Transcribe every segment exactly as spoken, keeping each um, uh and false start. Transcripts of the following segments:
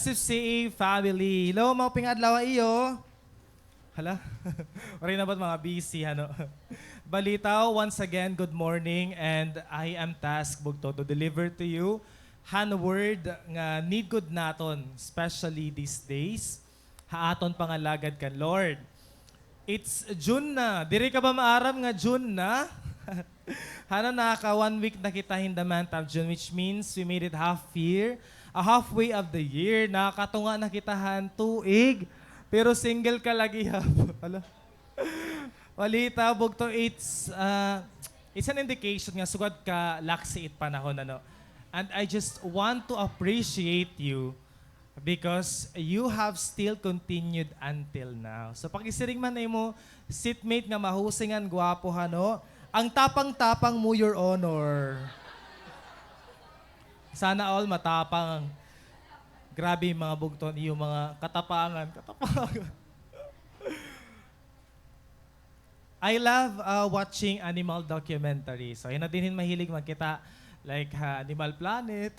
Joseph C A family. Hello, maupay nga adlaw ha iyo. Hala? Waray na ba mga busy, ano? Balitaw, once again, good morning, and I am tasked, bugto, to deliver to you han word nga need gud naton, especially these days, ha aton pangalagad kan Lord. It's June na. Diri ka ba maaram nga June na? Hana, naka one week na kita in the month of June, which means we made it half year, a halfway of the year. Nakatunga na kita han tuig, pero single ka lagi, ha? Hala. Balitaw, bugto, it's, uh, it's an indication nga sugad ka laksi it panahon, ano? And I just want to appreciate you because you have still continued until now. So, pakisiring man imo seatmate nga mahusay ngan gwapo, hano? Ang tapang-tapang mo, Your Honor. Sana all matapang. Grabe, mga bugto, iyo mga katapangan. Katapangan. I love, uh, watching animal documentaries. So, yana dinhi mahilig makita, like, ha Animal Planet,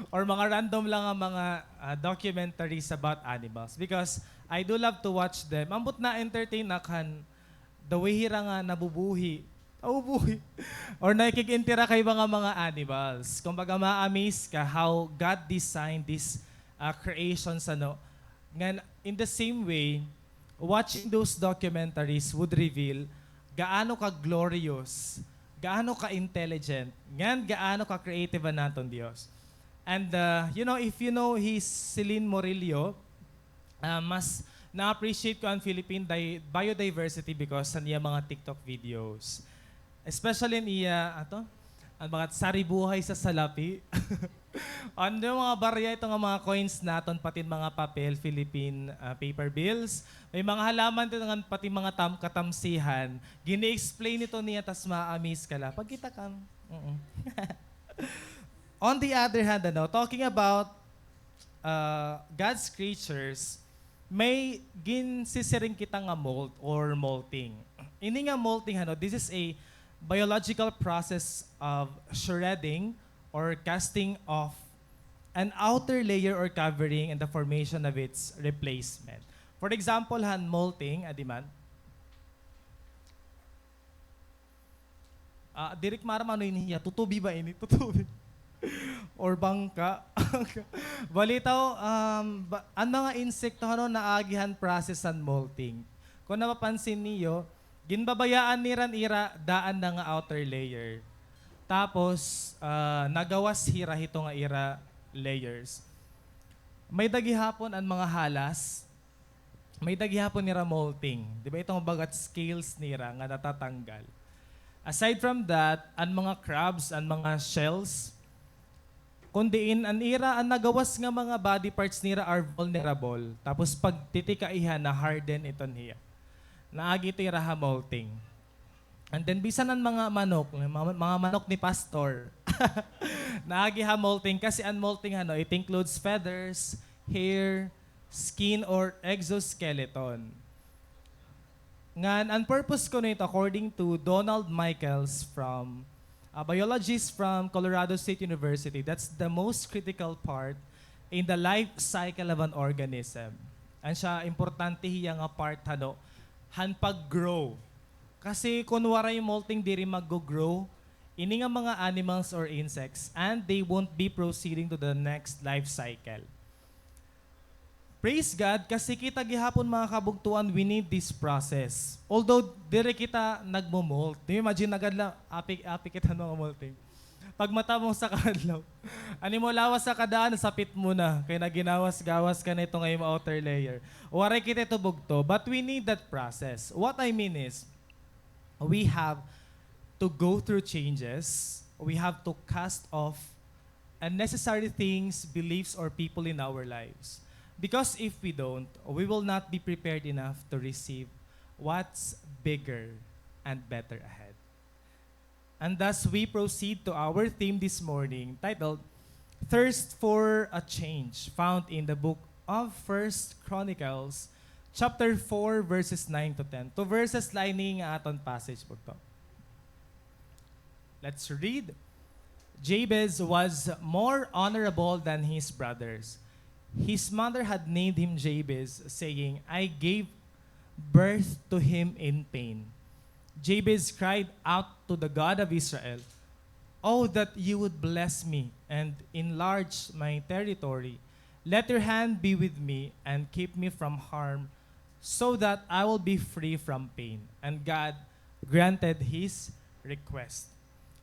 or mga random lang nga mga, uh, documentaries about animals. Because I do love to watch them. Ambot na-entertain ak han the way hira nga nabubuhi. Nabubuhi. Or nakikig-interact ha iba nga mga animals. Kumbaga, ma-amaze ka how God designed this, uh, creations, ano. Ngan, in the same way, watching those documentaries would reveal gaano ka glorious, gaano ka intelligent, ngan gaano ka creative an aton Dios. And, uh, you know, if you know hi Celine Murillo, uh, mas na-appreciate ko an Philippine di-, biodiversity because han iya mga TikTok videos. Especially an iya, ato, an mga saribuhay sa salapi. Ano, mga barya ito nga mga coins naton, pati mga papel, Philippine, ah, paper bills. May mga halaman ito nga pati mga tam-, katamsihan. Gini-explain ito niya, tas ma-amaze ka la. Pagkita ka, mm. On the other hand, ano, talking about, ah, God's creatures, may ginsisiring kita nga molt or molting. Ini nga molting, ano, this is a biological process of shredding or casting off an outer layer or covering and the formation of its replacement. For example, han molting, adi man, ah, diri ko maaram ano ini hiya. Tutubi ba ini? Tutubi. Or bangka. Balitaw, um, ba-, an mga insekto, ano, naagi han process han molting. Kon napapansin niyo, ginbabayaan nira an ira daan na nga outer layer. Tapos, ah, nagawas hira hito nga ira layers. May-ada gihapon an mga halas, may-ada gihapon nira molting. Di ba, ito nga baga scales nira nga natatanggal. Aside from that, an mga crabs, an mga shells, kon diin an ira, an nagawas nga mga body parts nira are vulnerable. Tapos pagtitikaihan, na-harden iton hiya. Naagi ito ira ha molting. And then, bisan an mga manok, mga, mga manok ni Pastor, naagi ha molting kasi an molting, ano, it includes feathers, hair, skin, or exoskeleton. Ngan, an purpose kuno ito, according to Donald Michaels from, a biologist from Colorado State University, that's the most critical part in the life cycle of an organism. An siya, importante hiya nga part, hano, han pag-grow. Kasi kon waray molting, diri maggo-grow ini nga mga animals or insects, and they won't be proceeding to the next life cycle. Praise God, kasi kita gihapon, mga kabugtoan, we need this process. Although, diri kita nagmo-molt. Do you imagine, nagad la, api, api kita mga molting. Pagmata mo sa kadlaw, an imo lawas sa kadaan, sapit mo na. Kay naginawas-gawas ka na ito nga imo outer layer. Waray kita ito bugto, but we need that process. What I mean is, we have to go through changes. We have to cast off unnecessary things, beliefs, or people in our lives. Because if we don't, we will not be prepared enough to receive what's bigger and better ahead. And thus, we proceed to our theme this morning, titled Thirst for a Change, found in the book of First Chronicles, chapter four, verses nine to ten. Two verses la ini nga aton passage bugto. Let's read. Jabez was more honorable than his brothers. His mother had named him Jabez, saying, "I gave birth to him in pain." Jabez cried out to the God of Israel, "Oh, that you would bless me and enlarge my territory. Let your hand be with me and keep me from harm, so that I will be free from pain." And God granted his request.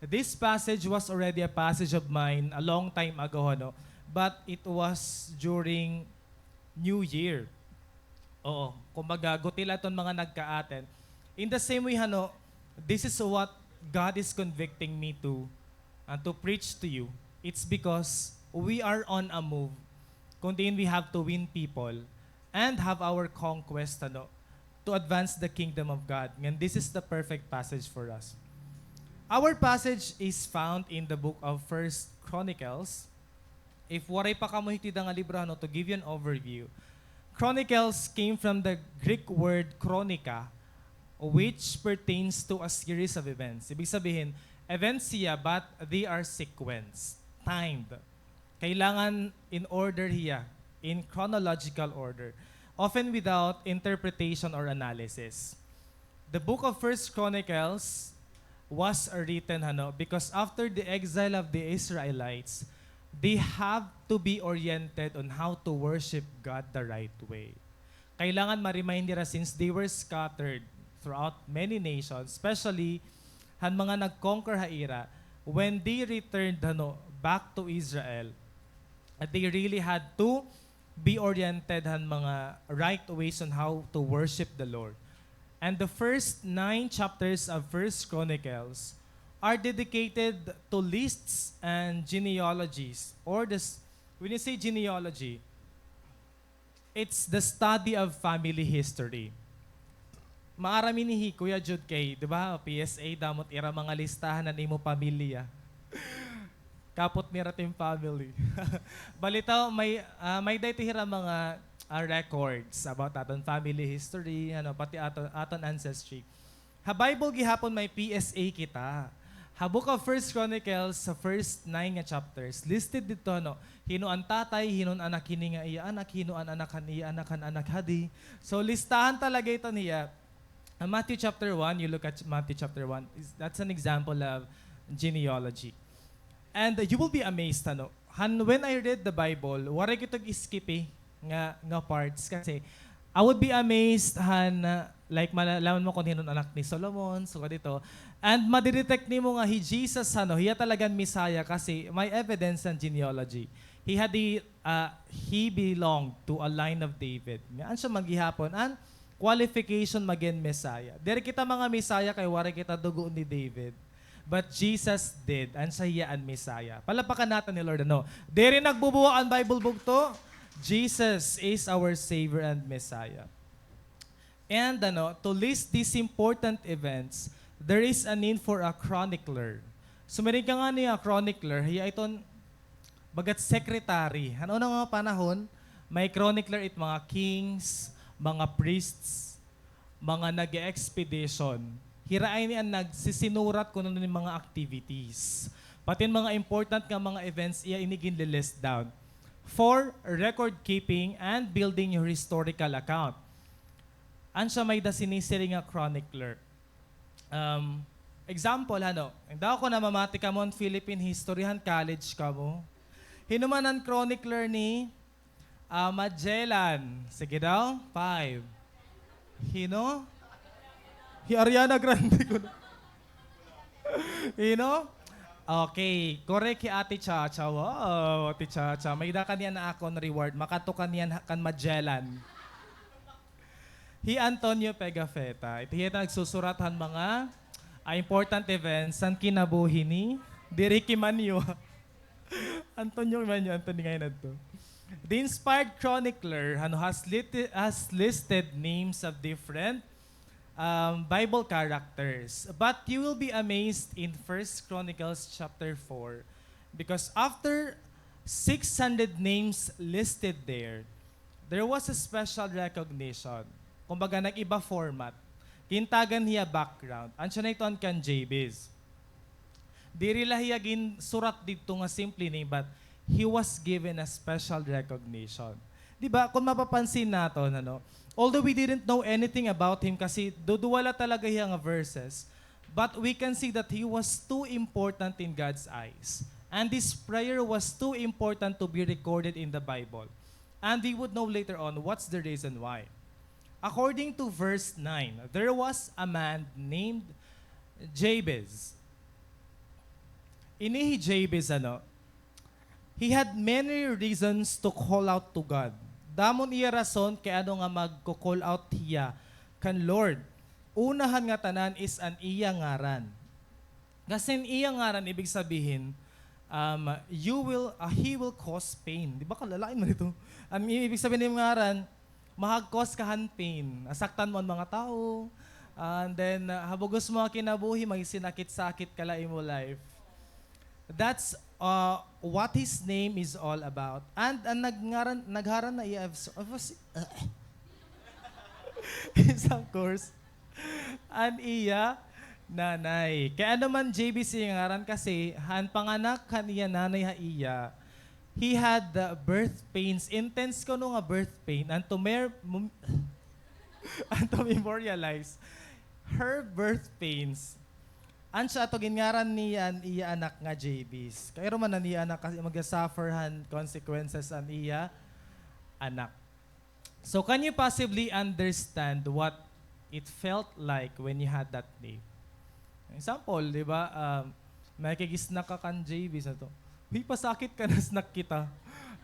This passage was already a passage of mine a long time ago, ano? But it was during New Year. Oo, kumbaga, guti la iton mga nagka-attend. In the same way, ano, this is what God is convicting me to, uh, to preach to you. It's because we are on a move. Kung diin we have to win people and have our conquest, ano, to advance the kingdom of God. Ngan this is the perfect passage for us. Our passage is found in the book of First Chronicles. If waray pa kamo hito nga libro, ano, to give you an overview, Chronicles came from the Greek word chronika, which pertains to a series of events. Ibig sabihin, events siya, but they are sequenced, timed. Kailangan in order hiya, in chronological order, often without interpretation or analysis. The book of First Chronicles was written, ano, because after the exile of the Israelites, they have to be oriented on how to worship God the right way. Kailangan ma-remind nira since they were scattered throughout many nations, especially han mga nag-conquer ha ira, when they returned, ano, back to Israel, they really had to be oriented han mga right ways on how to worship the Lord. And the first nine chapters of First Chronicles are dedicated to lists and genealogies, or this, when you say genealogy, it's the study of family history. Maaram ini hi Kuya Jude kay, di ba, P S A, damo it ira mga listahan han imo pamilya. Kapot nira it im family. Bali taw, may, ah, may-ada ito hira mga, ah, records about aton family history, ano, pati aton, aton ancestry. Ha Bible gihapon may P S A kita. Ha Book of First Chronicles, sa first nine nga chapters, listed didto, ano, hin-o an tatay, hin-o an anak hini nga iya anak, hin-o an anak han iya anak han anak hadi. So, listahan talaga ito niya. Ha Matthew chapter one, you look at Matthew chapter one, is, that's an example of genealogy. And, uh, you will be amazed, ano, han, when I read the Bible, waray ko ito gi-skip, eh, nga, nga parts kasi I would be amazed han, uh, like, malalaman mo kon hin-o an anak ni Solomon, sugad ito. And madidetect nimo nga hi Jesus, ano, hiya talaga an Messiah kasi may evidence han genealogy. He had the, uh, he belonged to a line of David. Ngan siya man gihapon an qualification magin Messiah. Diri kita mga Messiah kay waray kita dugo ni David. But Jesus did, an siya hiya an Messiah. Palakpakan naton hi Lord, ano? Diri nagbubuwag an Bible bugto. Jesus is our Savior and Messiah. And, ano, to list these important events, there is a need for a chronicler. So, meron ka nga niya chronicler, hiya iton bagat secretary. Han una nga panahon, may chronicler it mga kings, mga priests, mga nag-e-expedition. Hira ini an nagsisinurat kuno hin mga activities. Pati an mga important nga mga events, iya ini ginli-list down for record keeping and building your historical account. An siya may-ada sinisiring nga chronicler. Um, example, ano, daw kon namamati kamo han Philippine history han college kamo. Hin-o man an chronicler ni Ah, Magellan. Sige daw. Five. Hin-o? Hi Ariana Grande kuno. Hin-o? Okay. Correct hi Ate Chacha. Wow, Ate Chacha. May-ada ka niyan na akon reward. Makadto ka niyan ha-, kan Magellan. Hi Antonio Pigafetta. Ito hiya nagsusurat han mga, ah, important events han kinabuhi ni, diri, Kimanyo. Antonio Kimanyo, Anthony ngay-an adto. The inspired chronicler, ano, has lit-, has listed names of different, um, Bible characters. But you will be amazed in First Chronicles chapter four, because after six hundred names listed there, there was a special recognition. Kumbaga, nag-iba format. Gintagan hiya background. An siya na ito an kan Jabez. Diri la hiya ginsurat didto nga simple name, but he was given a special recognition. Di ba, kung mapapansin naton, ano, although we didn't know anything about him kasi duduwa la talaga hiya nga verses, but we can see that he was too important in God's eyes. And this prayer was too important to be recorded in the Bible. And we would know later on what's the reason why. According to verse nine, there was a man named Jabez. Ini hi Jabez, ano, he had many reasons to call out to God. Damo an iya rason kay ano nga magko-call out hiya kan Lord. Una han ngatanan is an iya ngaran. Kasi an iya ngaran, ibig sabihin, um, you will, ah, he will cause pain. Di ba, kalalain man ito? An ibig sabihin ng ngaran, mahag-cause ka han pain. Nasaktan mo an mga tawo. And then, ah, ha bug-os mo nga kinabuhi, magsinakit-sakit ka la imo life. That's, uh, what his name is all about. And an nagngaran, nagharan na iya of, of, is, of course, an iya nanay. Kay ano man J B C ngaran kasi, han panganak han iya nanay ha iya, he had the birth pains, intense kuno nga birth pain, and to mer-, mum-, and to memorialize her birth pains, an siya ato gingaran niya an iya anak nga J Bs. Kay iro man an iya anak kasi magsasuffer han consequences an iya anak. So, can you possibly understand what it felt like when you had that name? Example, di ba, um, nakikigisnack ka kan J B, sa to, "Uy, pasakit ka, nasnack kita."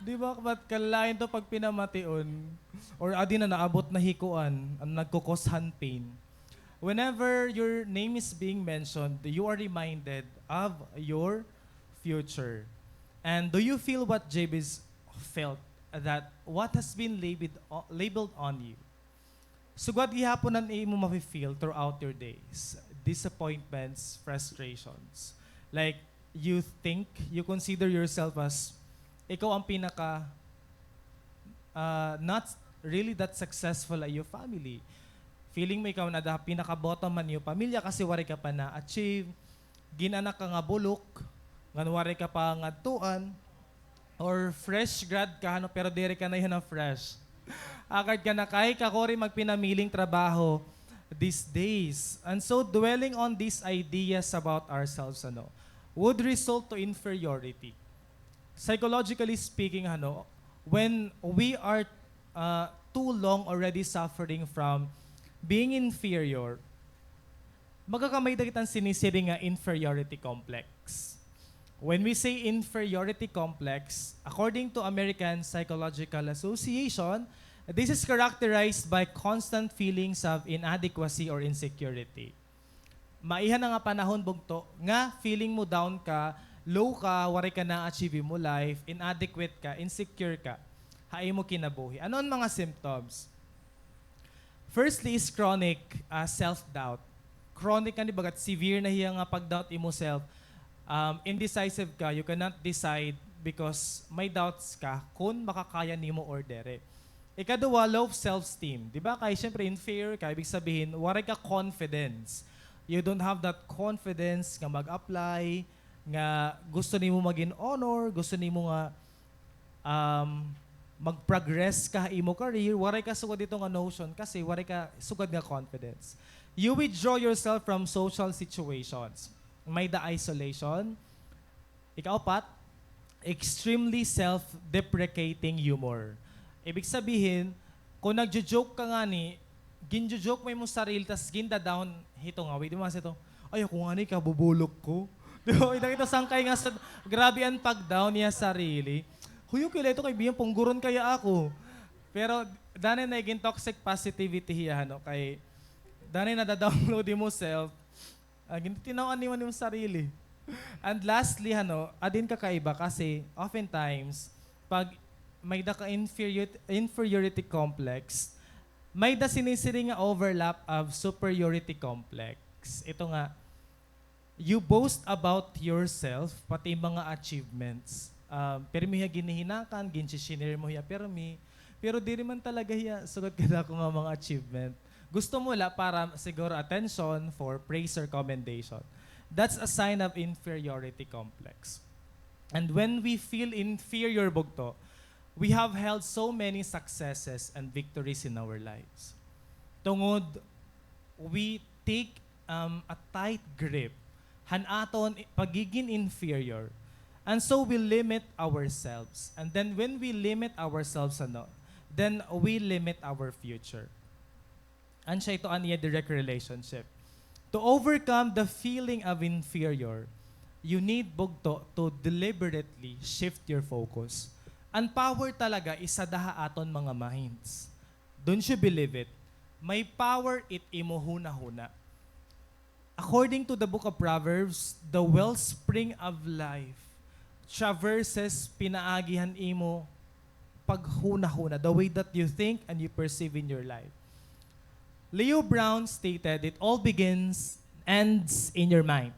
Di ba? But kalalain to pag pinamation, or adi na, naabot na hi kuan, an nagko-cause han pain. Whenever your name is being mentioned, you are reminded of your future. And do you feel what Jabez felt, that what has been labeled, labeled on you? Sugad gihapon an imo mafe-feel throughout your days, disappointments, frustrations. Like, you think, you consider yourself as ikaw an pinaka, ah, not really that successful ha iyo family. Feeling mo ikaw na da-, pinaka-bottom han iyo pamilya kasi waray ka pa na-achieve. Gin-anak ka nga bulok, ngan waray ka pa ngadtuan, or fresh grad ka, ano, pero diri ka na yana fresh. Agad ka na kay kakuri magpinamiling trabaho these days. And so, dwelling on these ideas about ourselves, ano, would result to inferiority. Psychologically speaking, ano, when we are, uh, too long already suffering from being inferior, magkakamay-ada kita hin sinisiring nga inferiority complex. When we say inferiority complex, according to American Psychological Association, this is characterized by constant feelings of inadequacy or insecurity. Maiha na nga panahon, bugto, nga feeling mo down ka, low ka, waray ka na-achieve ha imo life, inadequate ka, insecure ka ha imo kinabuhi. Ano an mga symptoms? Firstly is chronic, ah, self-doubt. Chronic ngani, bagat severe na hiya nga pag-doubt imo self. Um, indecisive ka, you cannot decide because may doubts ka kon makakaya nimo or diri. Ikaduha, low self-esteem. Di ba? Kay siyempre, inferior ka, ibig sabihin, waray ka confidence. You don't have that confidence nga mag-apply, nga gusto nimo magin honor, gusto nimo nga, um, mag-progress ka ha imo career, waray ka sugad dito nga notion kasi waray ka sugad nga confidence. You withdraw yourself from social situations. May-ada isolation. Ikaupat, extremely self-deprecating humor. Ibig sabihin, kon nagjo-joke ka ngani, ginjo-joke mo imo sarili, tas ginda-down hito nga, wait, di mo kasi ito, "Ay, ako ngani, kabubulok ko." Di ba? Kita-kita sangkay nga sa, grabe an pag-down niya sarili. "Huy, okay la ito kay biya han pungguron kaya ako." Pero, danay na igin toxic positivity hiya, ano, kay danay na da-download imo self, ah, gintitin-aw an imo, imo sarili. And lastly, ano, adin kakaiba kasi oftentimes, pag may-ada ka inferior-, inferiority complex, may-ada sinisiring nga overlap of superiority complex. Ito nga, you boast about yourself, pati mga achievements. Ah, pirmi hiya ginhihinakan, ginshi-share mo hiya pirmi. Pero diri man talaga hiya sugad kadako nga mga achievement. Gusto mo la para siguro attention, for praise or commendation. That's a sign of inferiority complex. And when we feel inferior, bugto, we have held so many successes and victories in our lives. Tungod, we take, um, a tight grip han aton i-, pagiging inferior. And so we limit ourselves. And then when we limit ourselves, ano, then we limit our future. An siya ito an iya direct relationship. To overcome the feeling of inferior, you need, bugto, to deliberately shift your focus. An power talaga is ada ha aton mga minds. Don't you believe it? May power it imo hunahuna. According to the book of Proverbs, the wellspring of life traverses, pinaagi han imo paghunahuna, the way that you think and you perceive in your life. Leo Brown stated, "It all begins, ends in your mind.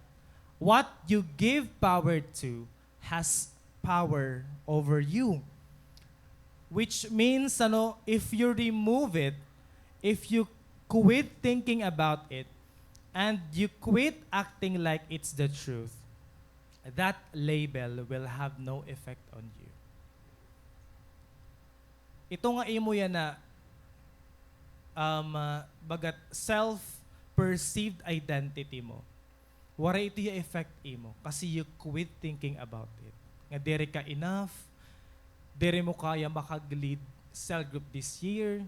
What you give power to has power over you." Which means, ano, if you remove it, if you quit thinking about it, and you quit acting like it's the truth, that label will have no effect on you. Ito nga imo yana, um, ah, bagat self-perceived identity mo, waray ito i-effect imo kasi you quit thinking about it. Nga diri ka enough, diri mo kaya makag-lead cell group this year,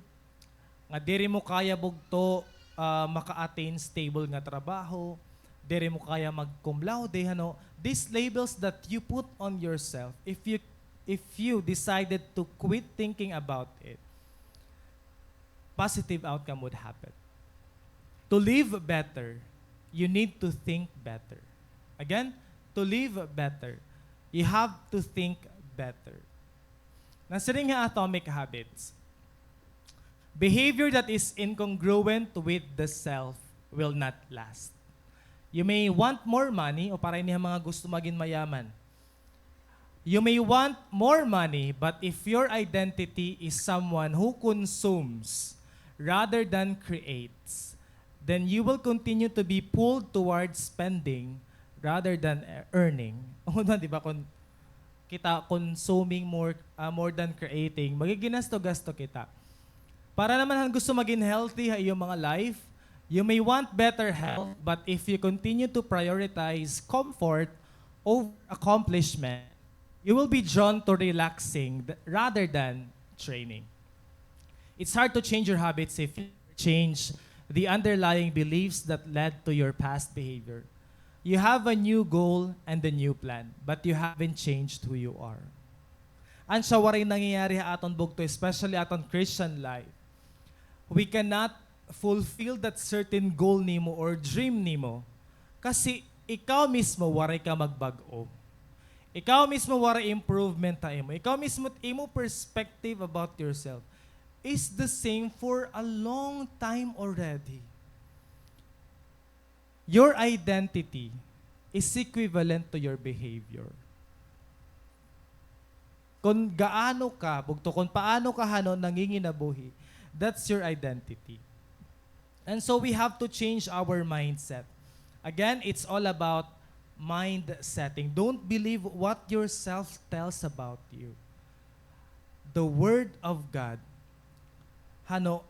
nga diri mo kaya bugto, ah, maka-attain stable nga trabaho, diri mo kaya mag-cum laude, ano, these labels that you put on yourself, if you, if you decided to quit thinking about it, positive outcome would happen. To live better, you need to think better. Again, to live better, you have to think better. Nasiring ha Atomic Habits, "Behavior that is incongruent with the self will not last." You may want more money, o para ini ha mga gusto magin mayaman. You may want more money, but if your identity is someone who consumes rather than creates, then you will continue to be pulled towards spending rather than, uh, earning. Di ba, kun kita consuming more, ah, more than creating, magiginasto-gasto kita. Para naman han gusto magin healthy ha iyo mga life, you may want better health, but if you continue to prioritize comfort over accomplishment, you will be drawn to relaxing th-, rather than training. It's hard to change your habits if you change the underlying beliefs that led to your past behavior. You have a new goal and a new plan, but you haven't changed who you are. An siya waray nangyayari ha aton bugto, especially aton Christian life. We cannot fulfill that certain goal nimo or dream nimo kasi ikaw mismo waray ka magbag-o. Ikaw mismo waray improvement ha imo. Ikaw mismo, imo perspective about yourself is the same for a long time already. Your identity is equivalent to your behavior. Kon gaano ka, bugto, kon paano ka hano nanginginabuhi, that's your identity. And so we have to change our mindset. Again, it's all about mind setting. Don't believe what yourself tells about you. The Word of God, hano,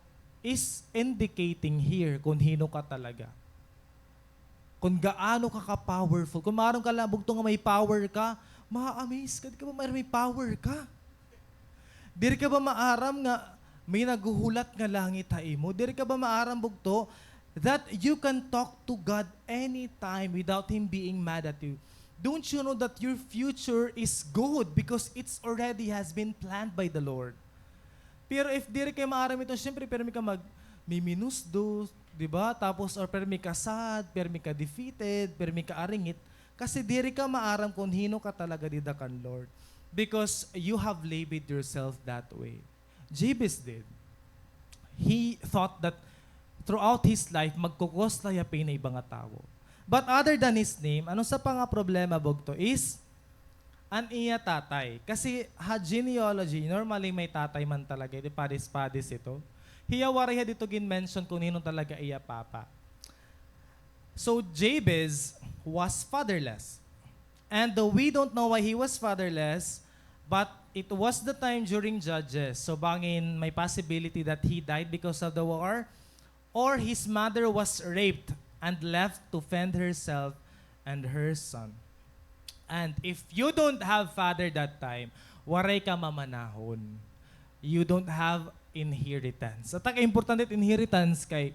is indicating here kon hin-o ka talaga. Kon gaano ka ka-powerful. Kon maaram ka la bugto nga may power ka, ma-amaze ka, diri ka ba maaram may power ka? Diri ka ba maaram nga may naghuhulat nga langit ha imo? Diri ka ba maaram bugto that you can talk to God anytime without Him being mad at you? Don't you know that your future is good because it's already has been planned by the Lord? Pero if diri ka maaram ito, siyempre, pirmi ka magmiminusdos, di ba? Tapos, or pirmi ka sad, pirmi ka defeated, pirmi ka aringit. Kasi diri ka maaram kon hin-o ka talaga dida kan Lord. Because you have labeled yourself that way. Jabez did. He thought that throughout his life, magkukos la hiya pina iba nga tawo. But other than his name, ano sa pa nga problema, bugto, is an iya tatay. Kasi ha genealogy, normally may tatay man talaga, di padis-padis ito. Hiya waray hiya dito gin-mention kon hin-o talaga iya papa. So, Jabez was fatherless. And, uh, we don't know why he was fatherless, but it was the time during Judges. So, bangin may possibility that he died because of the war, or his mother was raped and left to fend herself and her son. And if you don't have father that time, waray ka mamanahon. You don't have inheritance. At ang importante it inheritance kay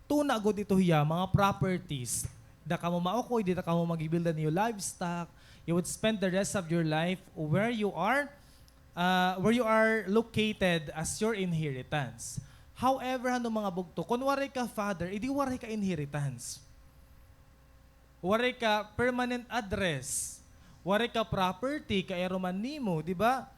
tuna gud ito hiya, mga properties. Dida kamo maukoy, dida kamo mag-build an iyo livestock. You would spend the rest of your life where you are, uh, where you are located as your inheritance. However, hano mga bugto, kun waray ka father, edi waray ka inheritance. Waray ka permanent address. Waray ka property, kay iro man nimo, di ba?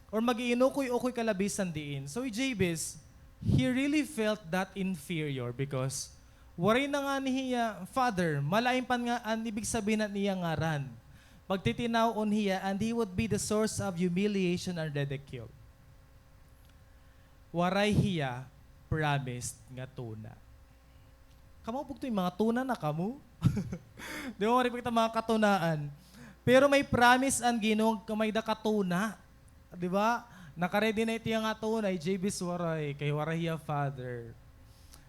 Or mag-iinukoy-ukoy ka la bisan diin. So, hi Jabez, he really felt that inferior because waray na ngani hiya father, malain pa nga an ibig sabihin han iya ngaran. Pagtitinaw-on hiya, and he would be the source of humiliation and ridicule. Waray hiya promised nga tuna. Kamo bugto, mga tuna na kamo. Di ba, waray pa kita mga katunaan. Pero may promise an Ginoo nga may-ada ka tuna. Di ba? Naka-ready na it iya nga tuna, hi Jabez waray, kay waray hiya father.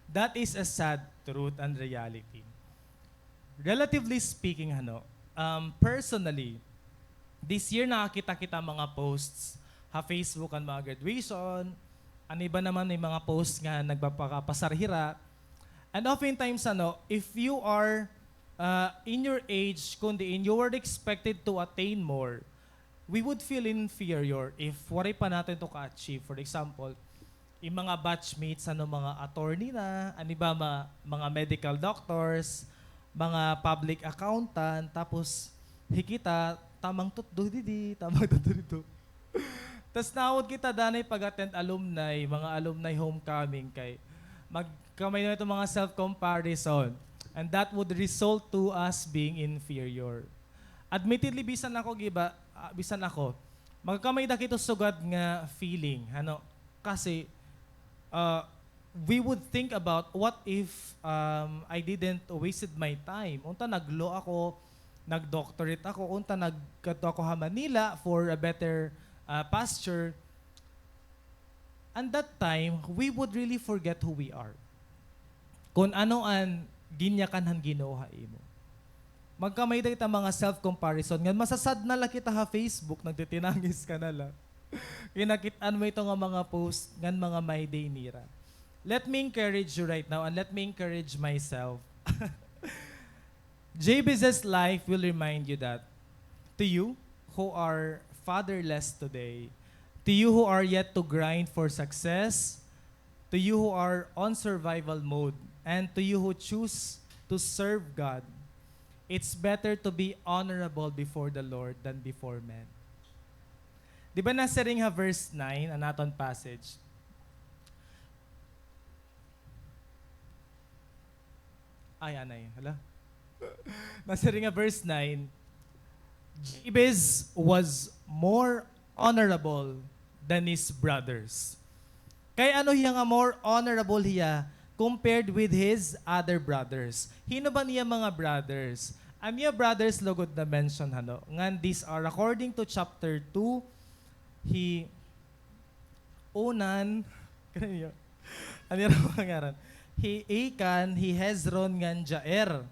That is a sad truth and reality. Relatively speaking, hano, um, personally, this year nakakita kita mga posts ha Facebook an mga graduation, an iba naman may mga posts nga nagpapakapasar hira. And oftentimes, ano, if you are, uh, in your age, kun diin you were expected to attain more, we would feel inferior if waray pa naton ito ka-achieve. For example, im mga batchmates, ano, mga attorney na, an iba, ma-, mga medical doctors, mga public accountant, tapos hi kita, tamang tutdo didi, tamang tutdo didto. Tas nawod kita danay pag-attend alumni, mga alumni homecoming, kay magkamay-ada ito mga self-comparison. And that would result to us being inferior. Admittedly, bisan ako, giba, ah, bisan ako, magkamay-ada kito sugad nga feeling, ano, kasi, ah, we would think about, what if, um, I didn't wasted my time? Unta nag-law ako, nag-doctorate ako, unta nagkadto ako ha Manila for a better, ah, pasture. And that time, we would really forget who we are. Kun ano an ginyakan han Ginoo ha imo. Magkamay-ada kita mga self-comparison. Ngan masasad na la kita ha Facebook, nagtitinangis ka na la. Kay nakit-an mo ito nga mga post ngan mga my day nira. Let me encourage you right now and let me encourage myself. Jabez's life will remind you that to you who are fatherless today, to you who are yet to grind for success, to you who are on survival mode, and to you who choose to serve God, it's better to be honorable before the Lord than before men. Di ba nasiring ha verse nine an aton passage? Ay, anay. Hala. Nasiring ha verse nine, Jabez was more honorable than his brothers. Kay ano hiya nga more honorable hiya compared with his other brothers? Hin-o ba an iya mga brothers? An iya brothers, lugod na mention, hano, ngan these are, according to chapter two, hi Onan, ano ira mga ngaran? Hi Achan, hi Hezron, ngan Jair.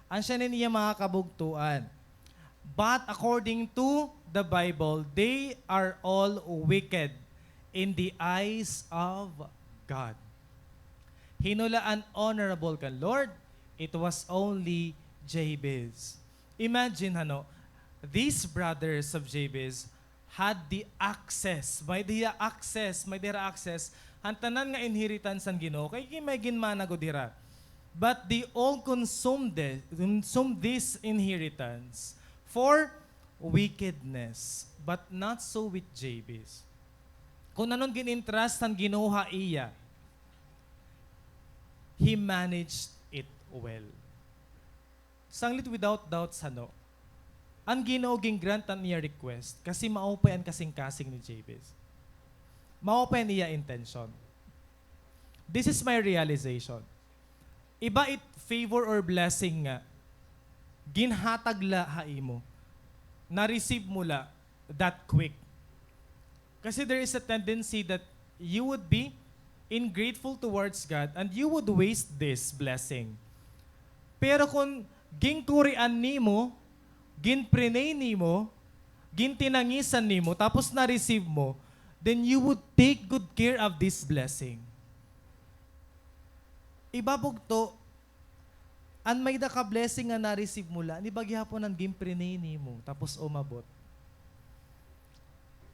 Asya ini an iya mga kabugtoan. But according to the Bible, they are all wicked in the eyes of God. Hin-o la an honorable kan Lord? It was only Jabez. Imagine, hano, these brothers of Jabez had the access. May-ada hiya access, may-ada hira access han tanan nga inheritance han Ginoo. Kay may ginmana gud hira. But they all consumed the, consumed this inheritance for wickedness, but not so with Jabez. Kun ano an gin-entrust han Ginoo ha iya, he managed it well. Sanglit without doubts, hano, an Ginoo gin-grant an iya request kasi maupay an kasingkasing ni Jabez. Maupay an iya intention. This is my realization. Iba it favor or blessing nga ginhatag la ha imo. na-receive mo la that quick. Kasi there is a tendency that you would be ingrateful towards God and you would waste this blessing. Pero kon ginkurian nimo, ginprinay nimo, gintinangisan nimo, tapos na-receive mo, then you would take good care of this blessing. Iba bugto, an may-ada ka blessing nga na-receive mo la, an iba gihapon an ginprinay nimo, tapos umabot.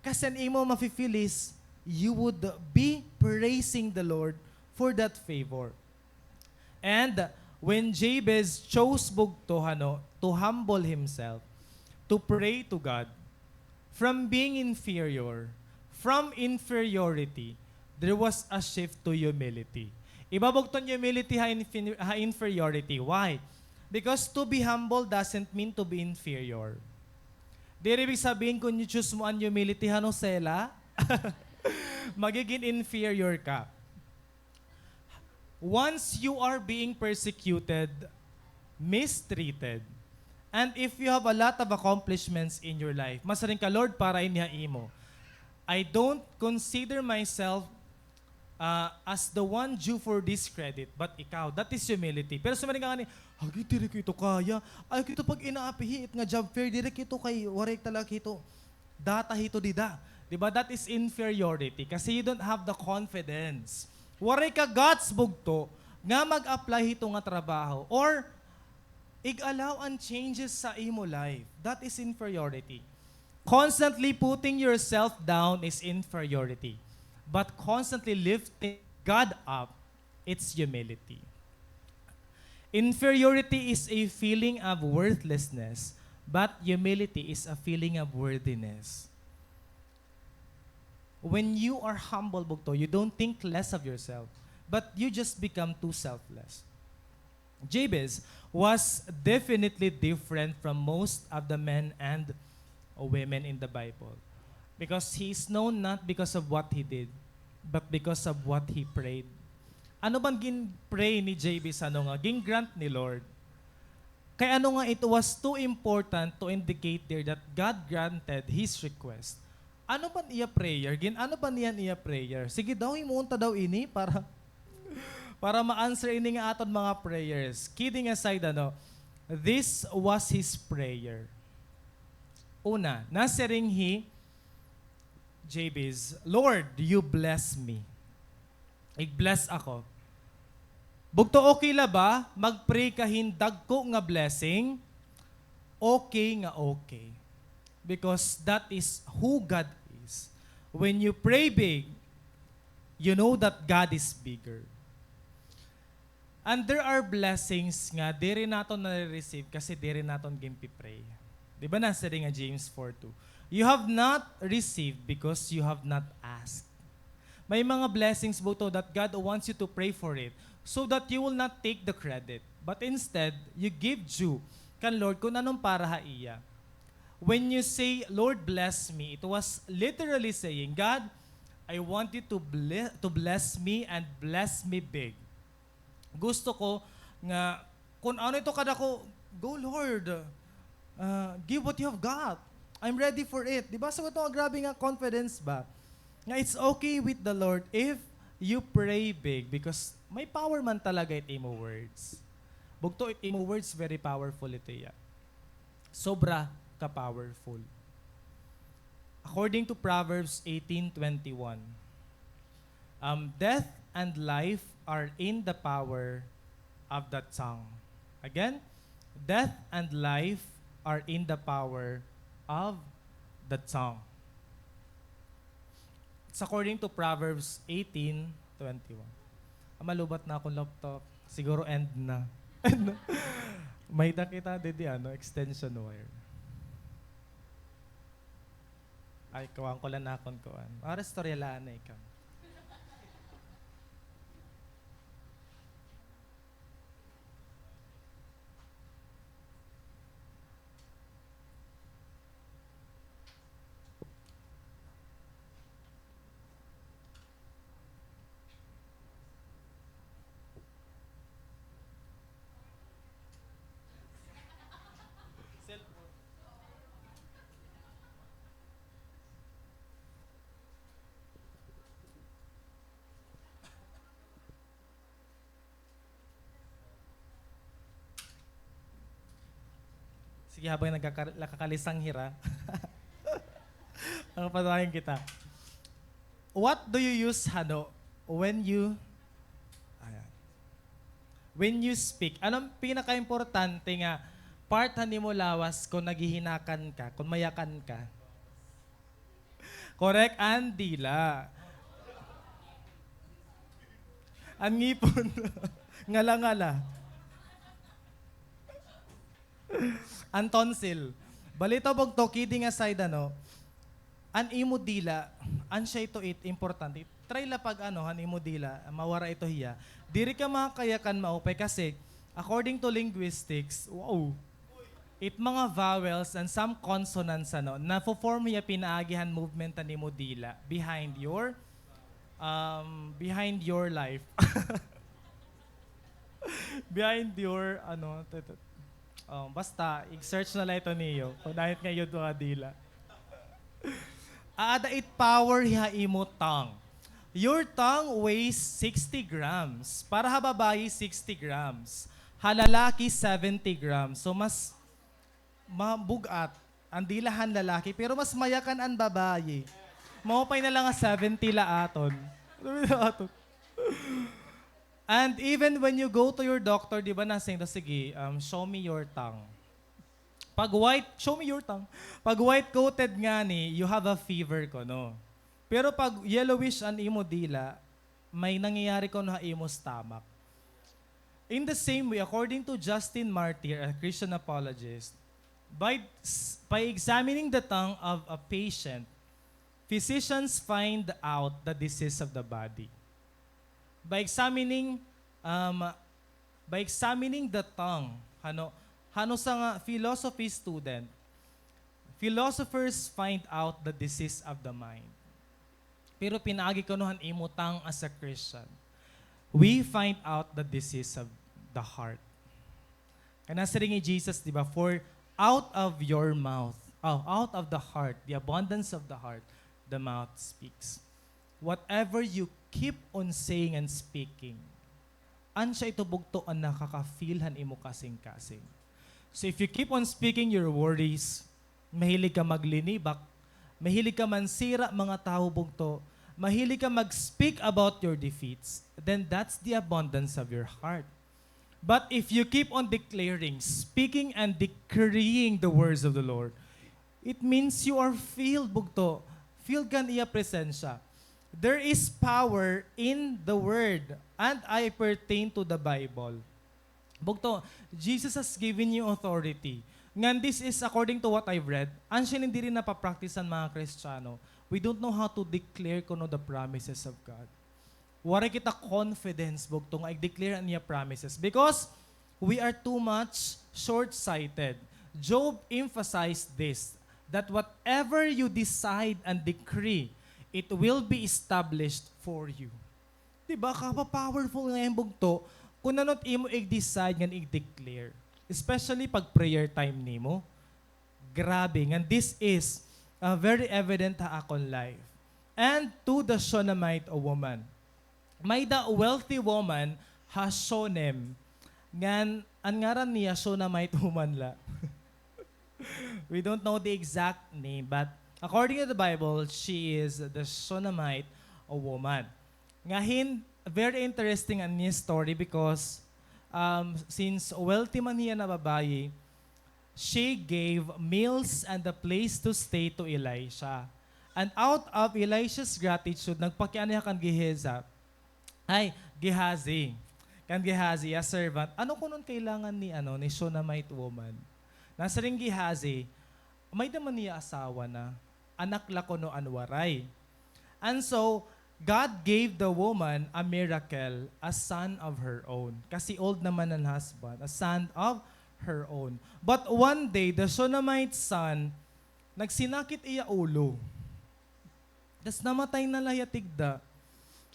Kasi an imo mafi-feel is, you would be praising the Lord for that favor. And when Jabez chose bugto, ano, to humble himself, to pray to God, from being inferior, from inferiority, there was a shift to humility. Iba bugto an humility ha, infin- ha inferiority. Why? Because to be humble doesn't mean to be inferior. Diri ibig sabihin kon i-choose mo an humility, ano, Sela, magiging inferior ka. Once you are being persecuted, mistreated, and if you have a lot of accomplishments in your life, masiring ka, "Lord, para ini ha imo. I don't consider myself, ah, as the one due for this credit, but ikaw." That is humility. Pero sumiring ka ngani, "Agi, diri ko ito kaya. Ayaw ko ito pag-inaapihi it nga job fair. Diri ko ito kay waray talaga ito data hito dida." Di ba? That is inferiority kasi you don't have the confidence. Waray ka guts bugto nga mag-apply hito nga trabaho or ig-allow an changes sa imo life. That is inferiority. Constantly putting yourself down is inferiority. But constantly lifting God up, it's humility. Inferiority is a feeling of worthlessness, but humility is a feeling of worthiness. When you are humble, bugto, you don't think less of yourself, but you just become too selfless. Jabez was definitely different from most of the men and women in the Bible because he is known not because of what he did, but because of what he prayed. Ano ba an gin-pray ni Jabez, ano, nga gin-grant ni Lord? Kay ano nga, it was too important to indicate there that God granted his request. Ano ba an iya prayer? Gin-ano ba niya an iya prayer? Sige daw, himuon ta daw ini para, para ma-answer ini nga aton mga prayers. Kidding aside, ano, this was his prayer. Una, nasiring hi Jabez, "Lord, you bless me." Ig-bless ako. Bugto, okay la ba mag-pray ka hin dagko nga blessing? Okay nga okay. Because that is who God is. When you pray big, you know that God is bigger. And there are blessings nga diri naton nare-receive kasi diri naton ginpi-pray. Di ba nasiring nga James four two, "You have not received because you have not asked." May mga blessings, bugto, that God wants you to pray for it so that you will not take the credit, but instead, you give due kan Lord kun ano an para ha iya. When you say, "Lord, bless me," it was literally saying, "God, I want you to ble-, to bless me and bless me big." Gusto ko nga kun ano ito kadako, "Go, Lord. Ah, give what you have got. I'm ready for it." Di ba? So, ito nga grabe nga confidence ba? Nga it's okay with the Lord if you pray big because may power man talaga it imo words. Bugto, it imo words, very powerful ito iya. Sobra ka powerful. According to Proverbs eighteen twenty-one, um, death and life are in the power of the tongue. Again, death and life are in the power of the tongue. It's according to Proverbs eighteen twenty-one. Ah, malubat na akon laptop. Siguro end na. End na. May-ada kita didi, ano, extension wire. Ay, kuhaan ko la an akon kuan. Ah, istorya la anay ka. Cellphone. Sige, habang nagkaka-, nakakalisang hira. Ang patawarin kita. What do you use, hano, when you, ayan. When you speak, ano an pinakaimportante nga part han imo lawas kon naghihinakan ka, kon mayakan ka? Correct, an dila. An ngipon. Ngala-ngala. An tonsil. Balita bugto, kidding aside, ano, an imo dila, an siya ito it importante. Try la pag, ano, han imo dila, mawara ito hiya. Diri ka makakayakan maupay kasi, according to linguistics, wow, it mga vowels and some consonants, ano, nafo-form hiya pinaagi han movement han imo dila behind your, um, behind your life. Behind your, ano, t-, t-, oh, basta, i-search na la ito niyo. Kon ait nga iyo mga dila. Aada it power ha imo tongue. Your tongue weighs sixty grams. Para ha babayi, sixty grams. Ha lalaki, seventy grams. So, mas mabug-at an dila han lalaki, pero mas mayakan an babayi. Maupay na la nga seventy la aton. And even when you go to your doctor, di ba, nasiring daw, "Sige, um, show me your tongue." Pag white, show me your tongue. Pag white-coated ngani, you have a fever kuno. Pero pag yellowish an imo dila, may nangyayari kuno ha imo stomach. In the same way, according to Justin Martyr, a Christian apologist, by s-, by examining the tongue of a patient, physicians find out the disease of the body. By examining, um, by examining the tongue, hano, hano sa nga philosophy student, philosophers find out the disease of the mind. Pero pinaagi kuno han imo tongue as a Christian, we find out the disease of the heart. Kay nasiring hi Jesus, di ba? For out of your mouth, oh, out of the heart, the abundance of the heart, the mouth speaks. Whatever you keep on saying and speaking, an siya ito bugto an nakaka-fill han imo kasingkasing. So if you keep on speaking your worries, mahilig ka maglinibak, mahilig ka mansira mga tawo bugto, mahilig ka mag-speak about your defeats, then that's the abundance of your heart. But if you keep on declaring, speaking and decreeing the words of the Lord, it means you are filled, bugto. Filled ka han iya presensya. There is power in the word, and I pertain to the Bible. Bugto, Jesus has given you authority. Ngan this is according to what I've read, an siring diri napa-practice an mga Kristiyano. We don't know how to declare kuno the promises of God. Waray kita confidence, bugto, nga i-declare an iya promises because we are too much short-sighted. Job emphasized this, that whatever you decide and decree, it will be established for you. Di ba? Kapa-powerful nga yan, bugto, kun ano it imo i-decide ngan i-declare. Especially pag prayer time nimo. Grabe, ngan this is, ah, very evident ha akon life. And to the Shunammite woman. May-da wealthy woman ha Shunem. Ngan, an ngaran niya Shunammite woman la. We don't know the exact name, but according to the Bible, she is the Shunammite woman. Ngahin, very interesting an iya story because, um, since wealthy man hiya na babayi, she gave meals and a place to stay to Elisha. And out of Elisha's gratitude, nagpakiana hiya kan Gehazi, ay, Gehazi, kan Gehazi, a servant, ano kuno an kailangan ni, ano, ni Shunammite woman? Nasiring Gehazi, may-da man hiya asawa na, anak la kuno an waray. And so, God gave the woman a miracle, a son of her own. Kasi old naman an husband, a son of her own. But one day, the Shunammite son, nagsinakit iya ulo. Tas namatay na la hiya tigda.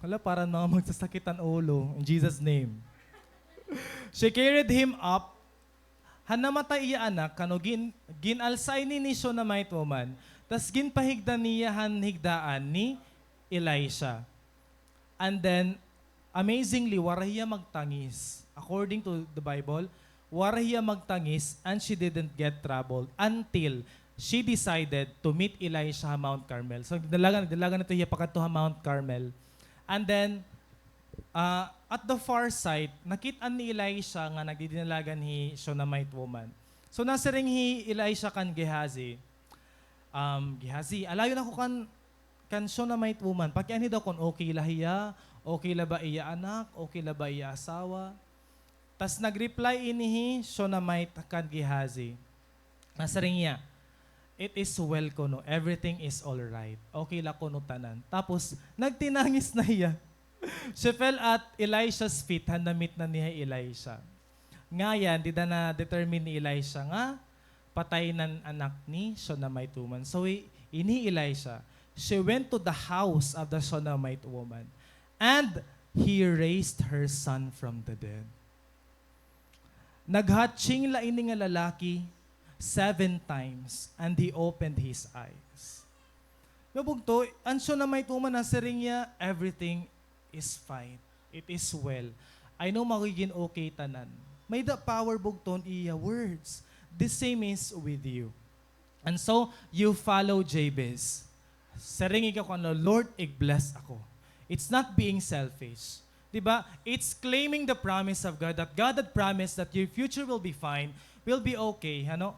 Hala, para mga magsasakit an ulo. In Jesus' name. She carried him up. Han namatay iya anak, kano gin-, gin-alsa ini ni Shunammite woman, tas ginpahigda niya han higdaan ni Elisha. And then, amazingly, waray hiya magtangis. According to the Bible, Waray hiya magtangis and she didn't get troubled until she decided to meet Elisha ha Mount Carmel. So, nagdalagan, nagdalagan ito hiya pakadto ha Mount Carmel. And then, ah, at the far side, nakit-an ni Elisha nga nagdidinalagan hi Shunammite woman. So, nasiring hi Elisha kan Gehazi, um, "Gehazi, alayon ako kan, kan Shunammite woman. Pakianhi daw kon okay la hiya, okay la ba iya anak, okay la ba iya asawa." Tas nag-reply ini hi Shunammite kan Gehazi. Nasiring hiya, "It is well," kuno, "everything is all right. Okay la kuno tanan." Tapos, nagtinangis na hiya. She fell at Elisha's feet, han na-meet na niya hi Elisha. Ngayan, dida na-determine ni Elisha nga patay an anak ni Shunammite woman. So, hi-, ini hi Elisha, she went to the house of the Shunammite woman, and he raised her son from the dead. Naghatching la ini nga lalaki seven times, and he opened his eyes. Nga bugto, an Shunammite woman, nasiring hiya, "Everything is fine. It is well. I know magigin okay tanan." May-ada power bugto an iya words. The same is with you. And so, you follow Jabez. Siring ikaw kan Lord, "Lord, ig-bless ako." It's not being selfish. Di ba? It's claiming the promise of God, that God had promised that your future will be fine, will be okay, ano?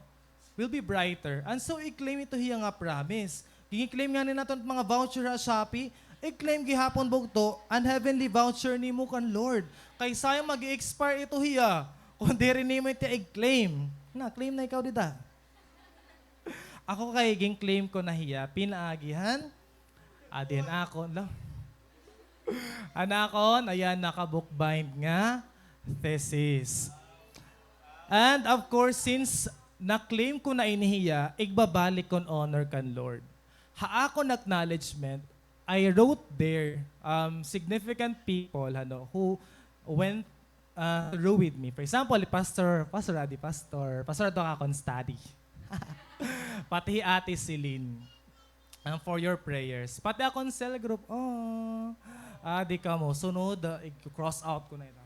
Will be brighter. And so, i-claim ito hiya nga promise. Gin-claim ngani naton mga voucher ha Shopee, i-claim gihapon bugto an heavenly voucher nimo kan Lord. Kay sayang mag-expire ito hiya. Kon diri nimo ito i-claim. Na, claim na ikaw dida. Ako kay gin-claim ko na hiya, pinaagi han, adi an akon, la. An akon, ayan, naka-bookbind nga thesis. And of course, since na-claim ko na ini hiya, igbabalik kon honor kan Lord. Ha akon acknowledgement, I wrote there, um, significant people, ano, who went ah, through with me. For example, hi Pastor, Pastor Adi, Pastor, Pastor ato akon study. Pati hi Ate Celine. And for your prayers. Pati akon cell group. Oh. Ah, di kamo. Sunod, ah, i-cross out ko na ito.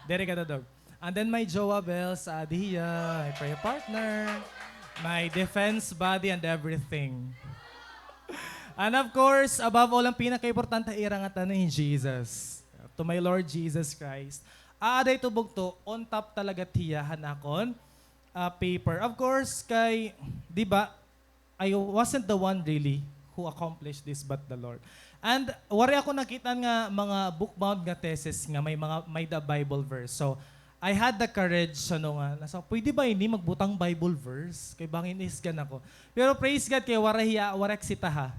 Diri ka dadog. And then my Joa Bells, ah, adi hiya, my prayer partner, my defense buddy and everything. And of course, above all, an pinakaimportante, ira ngatanan hi Jesus. To my Lord Jesus Christ. Aada ito bugto, on top talaga hiya han akon, ah, paper. Of course, kay, di ba, I wasn't the one really who accomplished this but the Lord. And waray ako nakit-an nga mga book-bound nga thesis nga may mga, may-ada Bible verse. So, I had the courage, ano nga, nasa, "Pwede ba ini magbutang Bible verse?" Kay bangin isgan ako. Pero praise God kay waray hiya, waray ak sitaha.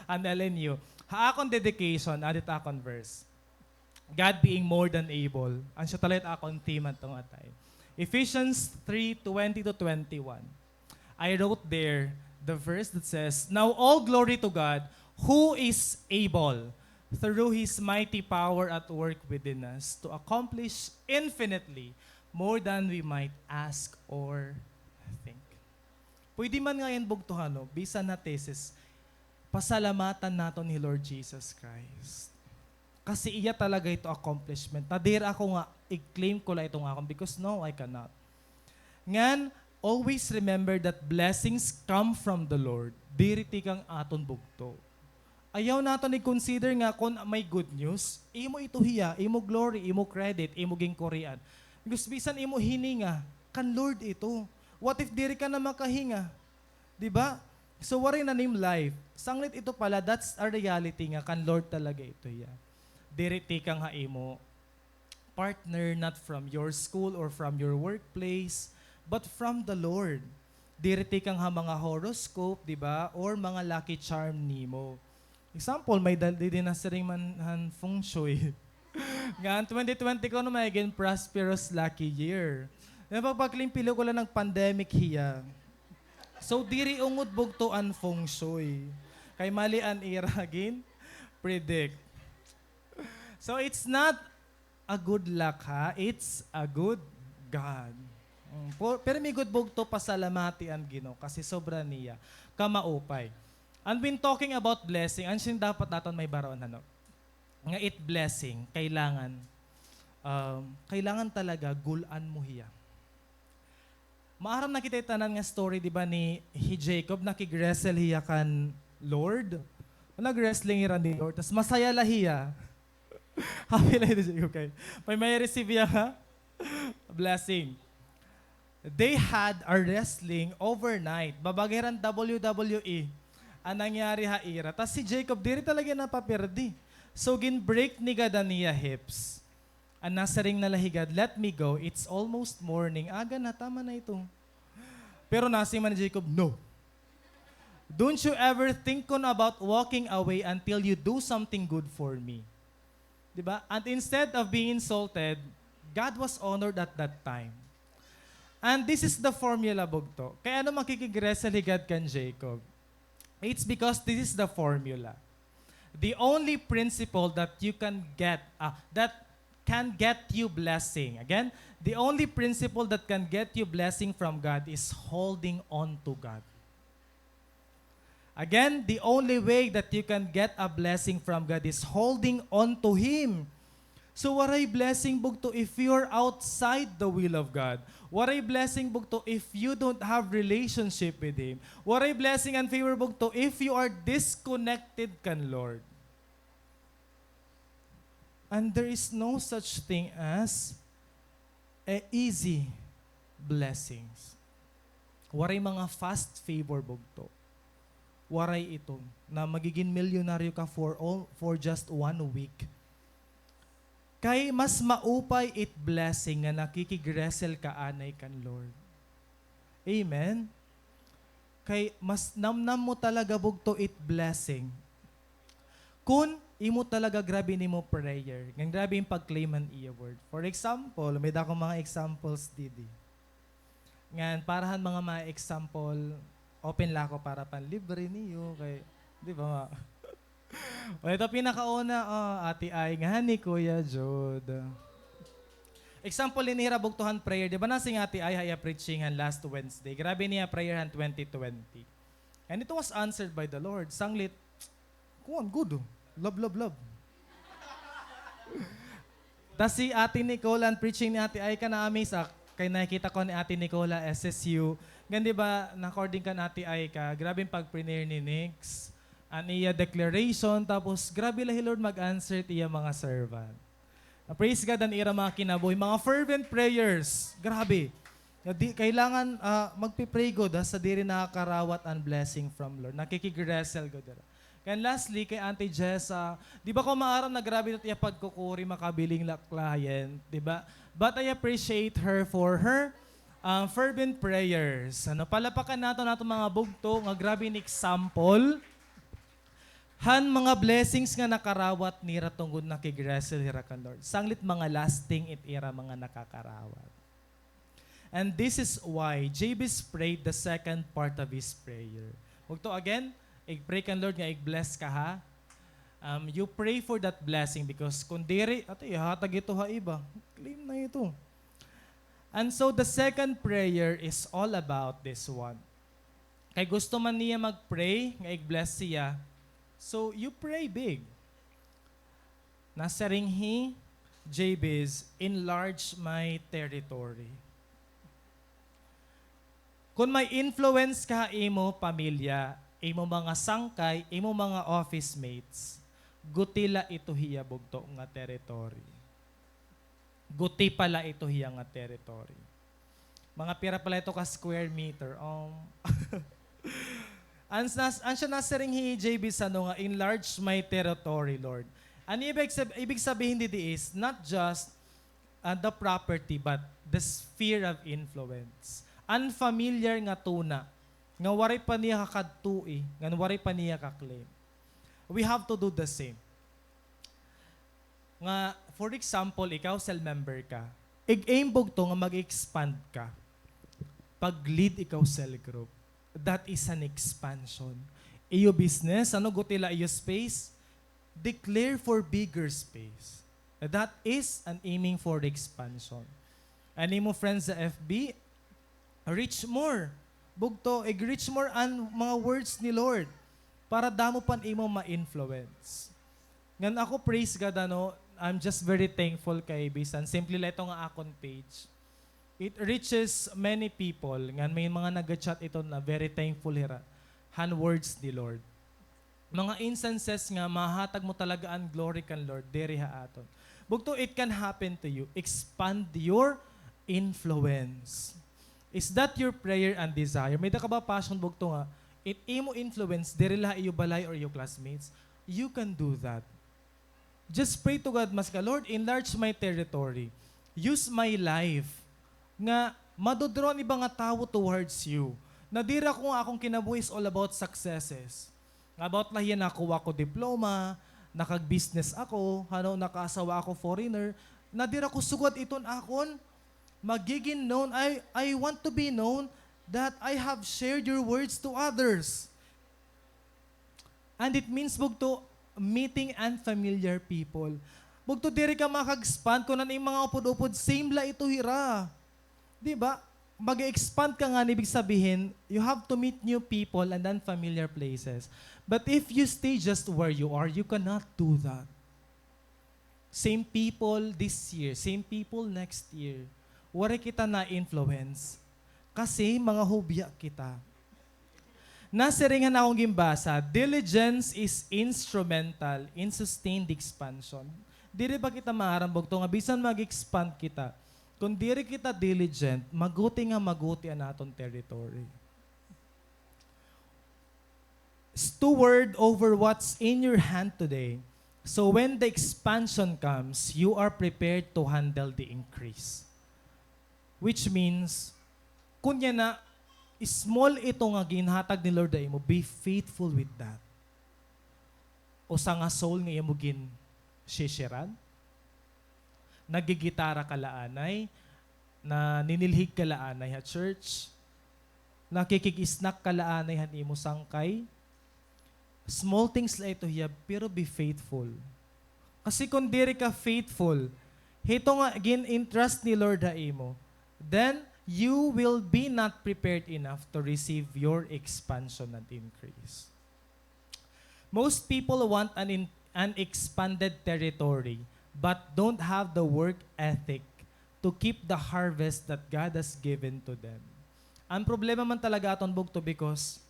An L N U. Ha akon dedication, aada it akon verse. God being more than able. An siya talaga it akon theme adto nga time. Ephesians three twenty to twenty-one. I wrote there the verse that says, "Now all glory to God, who is able, through His mighty power at work within us, to accomplish infinitely more than we might ask or think." Pwede man ngay-an bugtohan, no? Bisan ha thesis, pasalamatan naton hi Lord Jesus Christ. Kasi iya talaga ito accomplishment. Na diri ako nga i-claim ko la ito nga akon, because no, I cannot. Ngan, always remember that blessings come from the Lord. Diri tikang aton bugto. Ayaw naton i-consider nga kon may good news, imo ito hiya, imo glory, imo credit, imo ginkurian. Because bisan imo hininga, kan Lord ito. What if diri ka na makahinga? Di ba? So, waray na nim life. Sanglit ito pala, that's a reality nga kan Lord talaga ito hiya. Diri tikang ha imo partner, not from your school or from your workplace, but from the Lord. Diri tikang ha mga horoscope, di ba? Or mga lucky charm nimo. Example, may dal-, didi nasiring man han feng shui. Nga an twenty twenty kuno magin prosperous lucky year. Nga pagpaklimpilo ko la nag-pandemic hiya. So, diri ungod bugto an feng shui. Kay mali an ira gin-predict. So, it's not a good luck, ha? It's a good God. Mm, po, pero may good bugto, pasalamati an Ginoo kasi sobra niya kamaupay. And when talking about blessing, an siring dapat naton may baraon, ano? Nga it blessing, kailangan, um, kailangan talaga gul-an mo hiya. Maaram na kita tanan nga story, di ba, ni hi Jacob, nakig-wrestle hiya kan Lord. Nag-wrestling hira ni Lord, tas masaya la hiya. Happy la hi Jacob kay may, may receive hiya nga blessing. They had a wrestling overnight. Babagay hiran W W E. An nangyari ha ira. Tas si Jacob, diri talaga napapirdi. So, gin-break ni God an iya hips. An nasiring na la hi God, "Let me go. It's almost morning. Aga na, tama na ito." Pero nasiring man ni Jacob, "No. Don't you ever think on about walking away until you do something good for me." Di ba? And instead of being insulted, God was honored at that time. And this is the formula, bugto. Kay ano makikig-wrestle hi God kan Jacob? It's because this is the formula. The only principle that you can get, ah, that can get you blessing. Again, the only principle that can get you blessing from God is holding on to God. Again, the only way that you can get a blessing from God is holding on to Him. So, waray blessing, bugto, if you're outside the will of God. Waray blessing, bugto, if you don't have relationship with Him. Waray blessing and favor, bugto, if you are disconnected kan Lord. And there is no such thing as a easy blessings. Waray mga fast favor, bugto. Waray ito na magiging milyonaryo ka for all, for just one week. Kay mas maupay it blessing nga nakikig-wrestle ka anay kan Lord. Amen? Kay mas namnam mo talaga, bugto, it blessing kun imo talaga grabe nimo prayer, ngan grabe im pag-claim han iya word. For example, may-ada ako mga examples didi. Ngan para han mga ma-example, open la ako para panlibre niyo kay, di ba, ma? O, ito pinakauna, ah, Ate Ai, ngan hi Kuya Jude. Example ini hira, bugto, han prayer. Di ba nasiring hi Ate Ai ha iya preaching han last Wednesday? Grabe niya prayer han twenty twenty. And it was answered by the Lord. Sanglit, kuan, good. Love, love, love. Tas si Ate Nicole, an preaching ni Ate Ai, ka-amaze ak, kay nakikita ko ni Ate Nicole ha S S U. Ngan, di ba, na-according kan Ate Ai ka, grabe im pag-prayer ni Nix. An iya declaration, tapos grabe la hi Lord mag-answer it iya mga servant. Na, praise God, an ira mga kinabuhi, mga fervent prayers. Grabe. Nga di, kailangan, ah, magpi-pray gud, ha, sa diri nakakarawat an blessing from Lord. Nakikig-wrestle gud ira. Kay lastly, kay Auntie Jessa, di ba ko maaram na grabe it iya pagkukuri, makabiling la client, di ba? But I appreciate her for her, ah, fervent prayers. Ano, palapakan naton, naton mga bugto, nga grabe an example han mga blessings nga nakarawat nira tungod nakig-wrestle hira kan Lord. Sanglit mga lasting it ira mga nakakarawat. And this is why Jabez prayed the second part of his prayer. Bugto, again, ig-pray kan Lord nga ig-bless ka, ha? Um, you pray for that blessing because kun diri, ato, ihatag ito ha iba. Claim na ito. And so the second prayer is all about this one. Kay gusto man niya mag-pray nga ig-bless siya. So, you pray big. Nasiring hi Jabez, "Enlarge my territory." Kun may influence ka ha imo pamilya, imo mga sangkay, imo mga office mates, guti la ito hiya bugto nga territory. Guti pa la ito hiya nga territory. Mga pira pa la ito ka square meter? Um, an, nas-, an siya nasiring hi J B Sano nga, "Enlarge my territory, Lord." An ibig sab-, ibig sabihin didi is not just, uh, the property, but the sphere of influence. An familiar nga tuna, nga waray pa niya kakadtoi, nga waray pa niya ka-claim. We have to do the same. Nga, for example, ikaw cell member ka. Ig-aim bugto nga mag-expand ka. Pag-lead ikaw cell group. That is an expansion. Iyo business, ano, guti la iyo space, declare for bigger space. That is an aiming for expansion. An imo friends sa F B, reach more. Bugto, ig-reach more an mga words ni Lord para damo pa an imo ma-influence. Ngan ako, praise God, ano, I'm just very thankful kay bisan simple la ito nga akon page. It reaches many people, ngan may mga naga-chat iton na very thankful hira han words ni Lord. Mga instances nga mahatag mo talaga an glory kan Lord diri ha aton. Bugto, it can happen to you. Expand your influence. Is that your prayer and desire? May-ada ka ba passion, bugto, nga it imo influence diri la ha iyo balay or iyo classmates? You can do that. Just pray to God, maski, "Lord, enlarge my territory. Use my life nga mado-draw an iba nga tawo towards you." Na diri ako nga akon kinabuhi is all about successes. Nga about la hiya nakakuha ako diploma, nakag-business ako, hano, nakaasawa ako, foreigner. Na diri ako sugad iton akon magigin known. I, I want to be known that I have shared your words to others. And it means, bugto, meeting unfamiliar people. Bugto, diri ka makag-expand kon an imo mga upod-upod, same la ito hira. Di ba? Mag-expand ka nga, ibig sabihin, you have to meet new people and unfamiliar places. But if you stay just where you are, you cannot do that. Same people this year, same people next year. Waray kita na-influence. Kasi mga hubya kita. Nasiring han akon ginbasa, diligence is instrumental in sustained expansion. Diri ba kita maaram, bugto, nga bisan mag-expand kita, kon diri kita diligent, maguti nga maguti an aton territory. Steward over what's in your hand today. So when the expansion comes, you are prepared to handle the increase. Which means, kunya na, small ito nga ginhatag ni Lord ha imo, be faithful with that. Usa nga soul nga imo gin-share-an, nagigitara ka la anay, naninilhig ka la anay ha church, nakikig-snack ka la anay han imo sangkay. Small things la ito hiya, pero be faithful. Kasi kon diri ka faithful hito nga gin-entrust ni Lord ha imo, then you will be not prepared enough to receive your expansion and increase. Most people want an in-, an expanded territory but don't have the work ethic to keep the harvest that God has given to them. An problema man talaga aton, bugto, because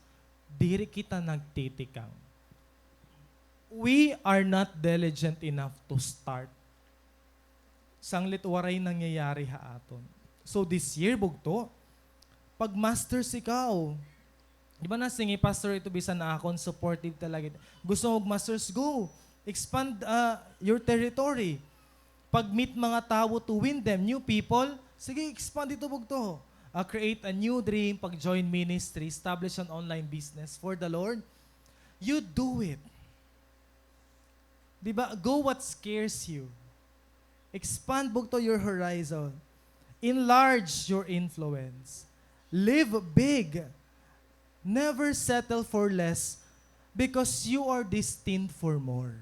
diri kita nagtitikang. We are not diligent enough to start. Sanglit waray nangyayari ha aton. So this year, bugto, pag-masters ikaw. Di ba, nasiring hi Pastor ito, bisan na akon supportive talaga. Gusto mo mag-masters? Go! Expand, ah, your territory. Pag-meet mga tawo, to win them, new people, sige, expand ito, bugto. Ah, create a new dream, pag-join ministry, establish an online business for the Lord. You do it. Di ba? Go what scares you. Expand, bugto, your horizon. Enlarge your influence. Live big. Never settle for less because you are destined for more.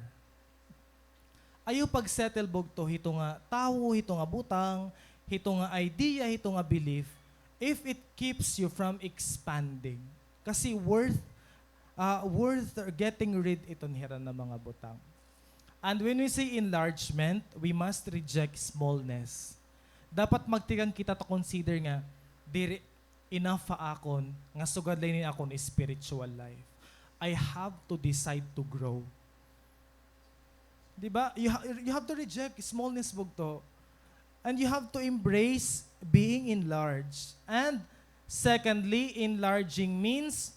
Ayaw pag-settle, bugto, hito nga tawo, hito nga butang, hito nga idea, hito nga belief, if it keeps you from expanding. Kasi worth, ah, worth getting rid iton hira nga mga butang. And when we say enlargement, we must reject smallness. Dapat magtikang kita to consider nga, diri enough ha akon nga sugad la ini akon spiritual life. I have to decide to grow. Di ba? You ha-, you have to reject smallness, bugto. And you have to embrace being enlarged. And secondly, enlarging means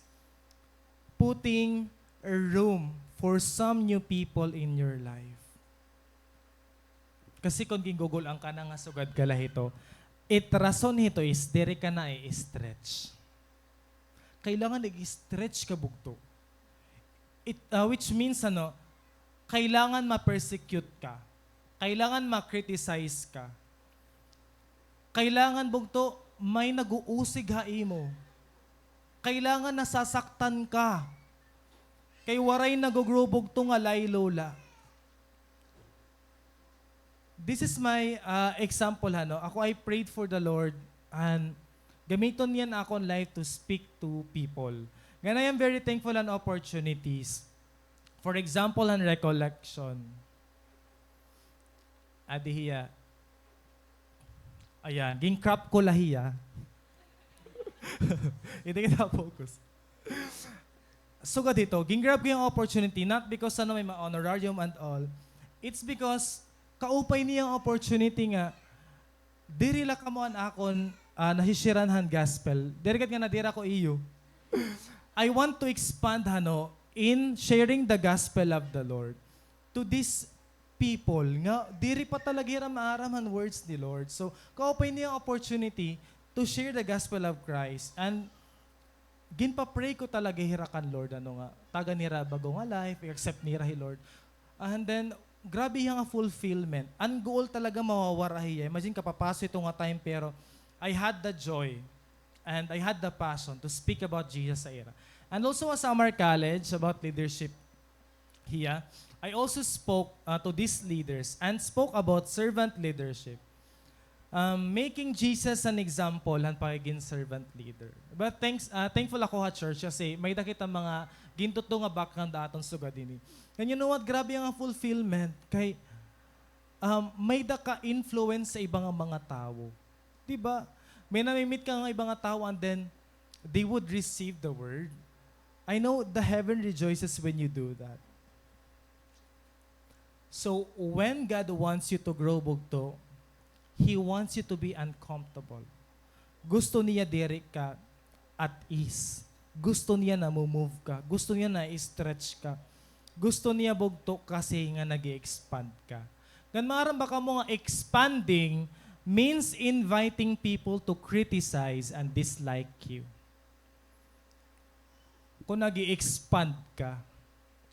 putting room for some new people in your life. Kasi kon ginggugul-an ka na nga sugad ka la hito, it rason hito is diri ka na i-stretch. Kailangan i-stretch ka, bugto. It, ah, which means, ano, kailangan ma-persecute ka. Kailangan ma-criticize ka. Kailangan, bugto, may nag-uusig ha imo. Kailangan nasasaktan ka. Kay waray nag-grow, bugto, nga laylo la. This is my, ah, example, ha, no? Ako, I prayed for the Lord, and gamiton niya an akon life to speak to people. Ngan I am very thankful an opportunities. For example, an recollection. Adi hiya. Ayan, gin-crop ko la hiya. Hindi kita focus. Sugad hito, gin-grab ko yung opportunity, not because ano, may mga honorarium and all. It's because kaupay niya ang opportunity nga diri la kamo an akon, ah, nahi-share-an han gospel. Diri gad nga nadira ko iyo. I want to expand, hano, in sharing the gospel of the Lord to these people nga diri pa talaga hira maaram han words ni Lord. So, kaupay niya ang opportunity to share the gospel of Christ. And ginpa-pray ko talaga hira kan Lord, ano nga, tagan hira bago nga life, i-accept nira hi Lord. And then, grabe hiya nga fulfillment. An goal talaga mawawara hiya. Imagine, kapapaso ito nga time, pero I had the joy and I had the passion to speak about Jesus sa ira. And also, sa Summer College, about leadership hiya, I also spoke, uh, to these leaders and spoke about servant leadership. Um, making Jesus an example han pagiging servant leader. But thanks, ah, thankful ako ha church kasi may-ada kita mga gintutdo nga background ha aton sugad hini. And you know what? Grabe nga fulfillment kay, um, may-ada ka influence sa iba nga mga tawo. Di ba? May nami-meet ka nga iba nga tawo and then they would receive the word. I know the heaven rejoices when you do that. So, when God wants you to grow, bugto, He wants you to be uncomfortable. Gusto niya diri ka at ease. Gusto niya namo-move ka. Gusto niya na-stretch ka. Gusto niya, bugto, kasi nga nag-e-expand ka. Ngan maaram ba kamo nga expanding means inviting people to criticize and dislike you? Kung nag-e-expand ka,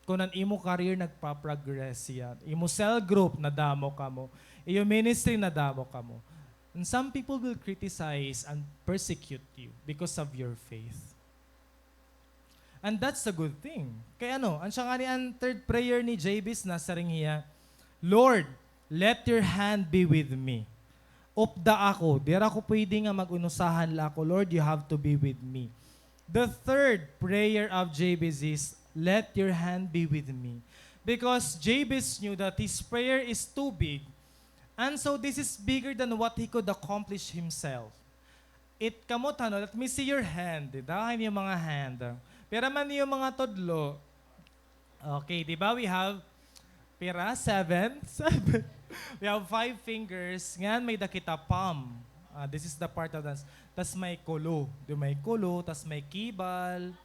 kung an imo career nagpa-progress hiya, imo cell group, nadamo kamo, iyo ministry, nadamo kamo, and some people will criticize and persecute you because of your faith. And that's a good thing. Kay ano, an siya ngani an third prayer ni Jabez, nasiring hiya, "Lord, let your hand be with me." Upda ako, diri ako pwede nga mag-unusahan la ako. Lord, you have to be with me. The third prayer of Jabez is, "Let your hand be with me." Because Jabez knew that his prayer is too big, and so this is bigger than what he could accomplish himself. It, kamo tano, let me see your hand. Dida, an iyo mga hand. Pira man iyo mga tudlo? Okay, di ba we have pira? Seven? Seven. We have five fingers. Ngan may-ada kita palm. Ah, this is the part of dance. Tas may kulo. Di, may kulo, tas may kibal.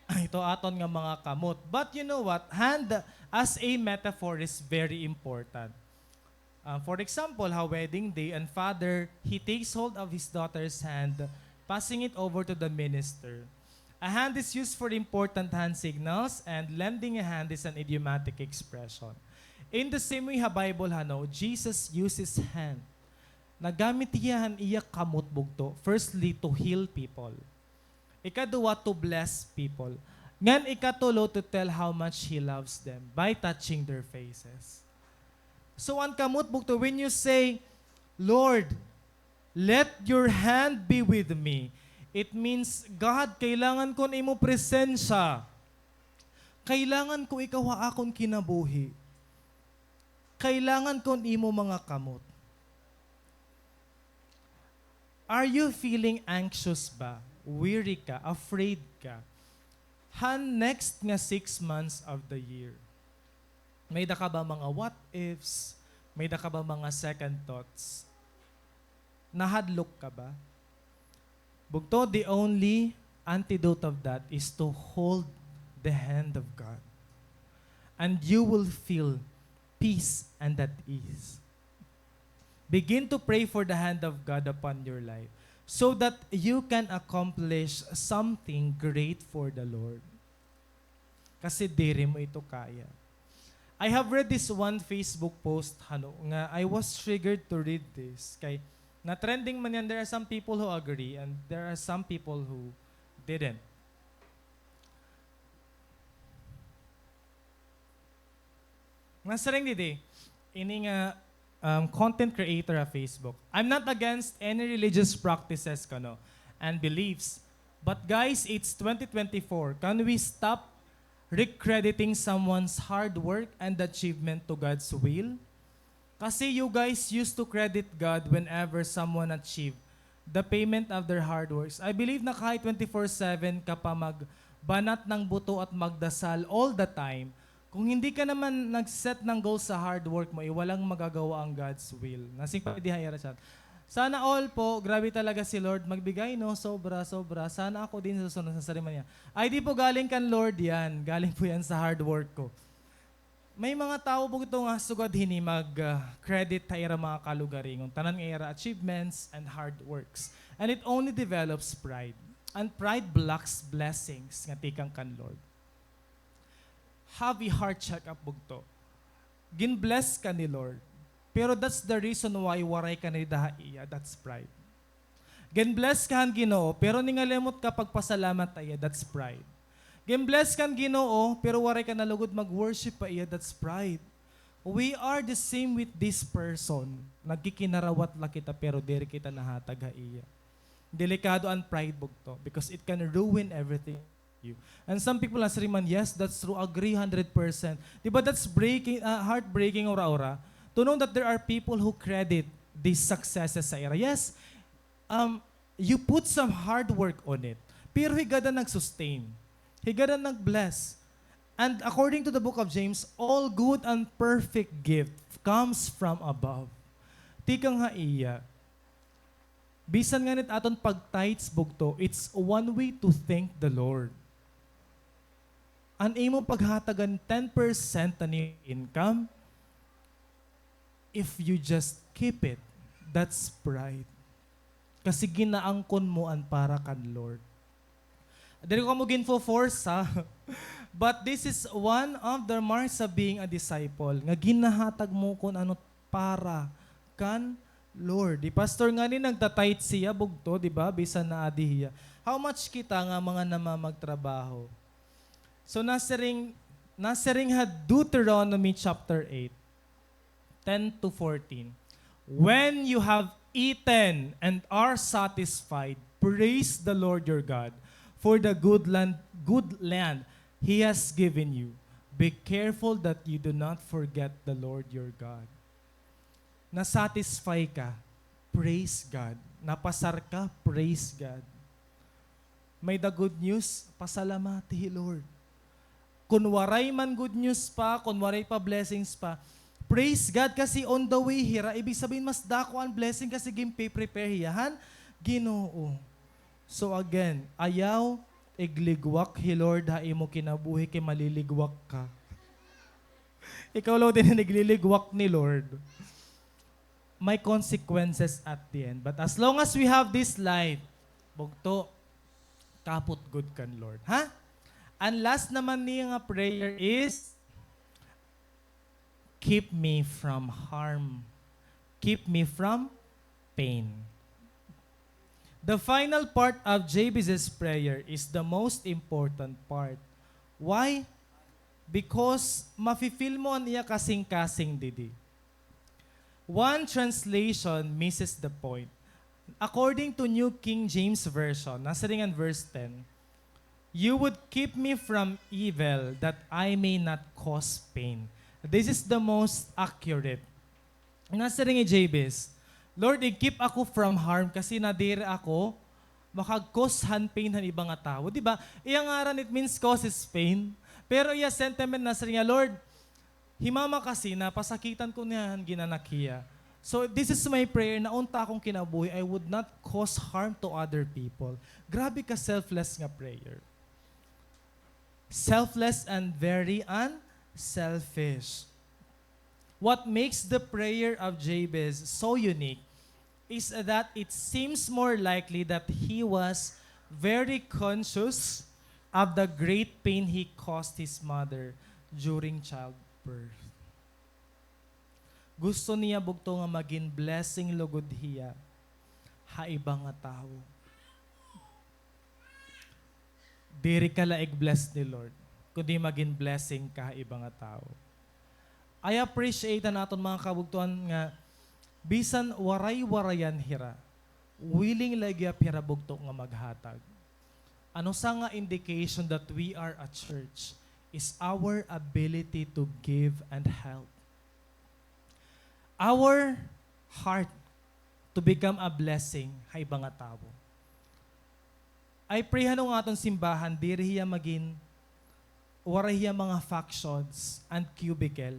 Ah, ito aton nga mga kamot. But you know what? Hand as a metaphor is very important. Uh, for example, ha wedding day, an father, he takes hold of his daughter's hand, passing it over to the minister. A hand is used for important hand signals, and lending a hand is an idiomatic expression. In the same way, ha Bible, hano, Jesus uses hand. Nagamit hiya han iya kamot, bugto, firstly, to heal people. Ikaduha, to bless people. Ngan ikatulo, to tell how much he loves them by touching their faces. So, an kamot, bugto, when you say, "Lord, let your hand be with me," it means, "God, kailangan ko an imo presensya. Kailangan ko ikaw ha akon kinabuhi. Kailangan ko an imo mga kamot." Are you feeling anxious ba? Weary ka? Afraid ka? Han next nga six months of the year, may-ada ka ba mga what ifs? May-ada ka ba mga second thoughts? Nahadlok ka ba? Bugto, the only antidote of that is to hold the hand of God. And you will feel peace and at ease. Begin to pray for the hand of God upon your life so that you can accomplish something great for the Lord. Kasi diri mo ito kaya. I have read this one Facebook post, hano, nga I was triggered to read this. Kay na-trending man yan, there are some people who agree and there are some people who didn't. Nasiring didi, ini nga, um, content creator ha Facebook, "I'm not against any religious practices, kano, and beliefs. But guys, it's twenty twenty-four. Can we stop recrediting someone's hard work and achievement to God's will? Kasi you guys used to credit God whenever someone achieved the payment of their hard works. I believe na kahit twenty-four seven ka pa magbanat ng buto at magdasal all the time, kung hindi ka naman nag-set ng goal sa hard work mo, eh, walang magagawa ang God's will. Nasing pa diha ira chat. Sana all po, grabe talaga si Lord magbigay, no? Sobra, sobra. Sana ako din sa sunod sa sarili niya. Ay, di po galing kan Lord yan. Galing po yan sa hard work ko. May mga tawo bugto nga sugad hini mag, ah, credit ha ira mga kalugaringon, tanan nga ira achievements and hard works. And it only develops pride. And pride blocks blessings nga tikang kan Lord. Have a heart check-up bugto. Gin-bless ka ni Lord. Pero that's the reason why waray ka na dida ha iya. That's pride. Gin-bless ka han Ginoo, pero ningalimot ka pagpasalamat ha iya, that's pride. Gin-bless ka han Ginoo, pero waray ka nalugod mag-worship ha iya, that's pride. We are the same with this person. Nagkikinarawat la kita, pero diri kita nahatag ha iya. Delikado an pride bugto because it can ruin everything you. And some people answering man, "Yes, that's true. Agree, hundred percent." Di ba that's breaking, ah, heartbreaking, ora-ora? To know that there are people who credit these successes sa ira. Yes, um, you put some hard work on it. Pero hi God an nag-sustain. Hi God an nag-bless. And according to the book of James, all good and perfect gift comes from above. Tikang ha iya. Bisan nganit aton pag-tithes bugto, it's one way to thank the Lord. An imo paghatagan ten percent an imo income, if you just keep it, that's pride. Kasi ginaangkon mo an para kan Lord. Diri ko kamo ginfo-force, ha? But this is one of the marks of being a disciple, nga ginahatag mo kun ano para kan Lord. Hi Pastor ngani nagta-tithe siya, bugto, di ba? Bisan naadi hiya. How much kita nga mga namamagtrabaho? So, nasiring, nasiring ha Deuteronomy chapter eight, ten to fourteen. When you have eaten and are satisfied, praise the Lord your God for the good land, good land He has given you. Be careful that you do not forget the Lord your God. Na-satisfy ka, praise God. Napasar ka, praise God. May-ada good news, pasalamati hi Lord. Kun waray man good news pa, kun waray pa blessings pa, praise God kasi on the way hira. Ibig sabihin, mas dako an blessing kasi ginpe-prepare hiya han Ginoo. So again, ayaw igligwak hi Lord ha imo kinabuhi kay maliligwak ka. Ikaw la din an igliligwak ni Lord. May consequences at the end. But as long as we have this life, bugto, kapot gud kan Lord. Ha? An last naman niya nga prayer is, "Keep me from harm. Keep me from pain." The final part of Jabez's prayer is the most important part. Why? Because mafi-feel mo an iya kasingkasing didi. One translation misses the point. According to New King James Version, nasiring an verse ten, "You would keep me from evil that I may not cause pain." This is the most accurate. Nasiring hi Jabez, "Lord, i-keep ako from harm kasi nadiri ako makag-cause han pain han iba nga tawo." Di ba? Iya ngaran, it means causes pain. Pero iya sentiment, nasiring niya, "Lord, hi mama kasi napasakitan ko niya han gin-anak hiya. So, this is my prayer, na unta akon kinabuhi, I would not cause harm to other people." Grabe ka selfless nga prayer. Selfless and very unselfish. What makes the prayer of Jabez so unique is that it seems more likely that he was very conscious of the great pain he caused his mother during childbirth. Gusto niya bugto nga magin blessing lugod hiya ha iba nga tawo. Diri ka la ig-bless ni Lord, kundi magin blessing ka ha iba nga tawo. I appreciate an aton mga kabugtoan nga bisan waray-warayan hira, willing la gihap hira bugto nga maghatag. An usa nga indication that we are a church is our ability to give and help. our heart to become a blessing ha iba nga tawo. I pray hano nga aton simbahan, diri hiya magin, waray hiya mga factions and cubicle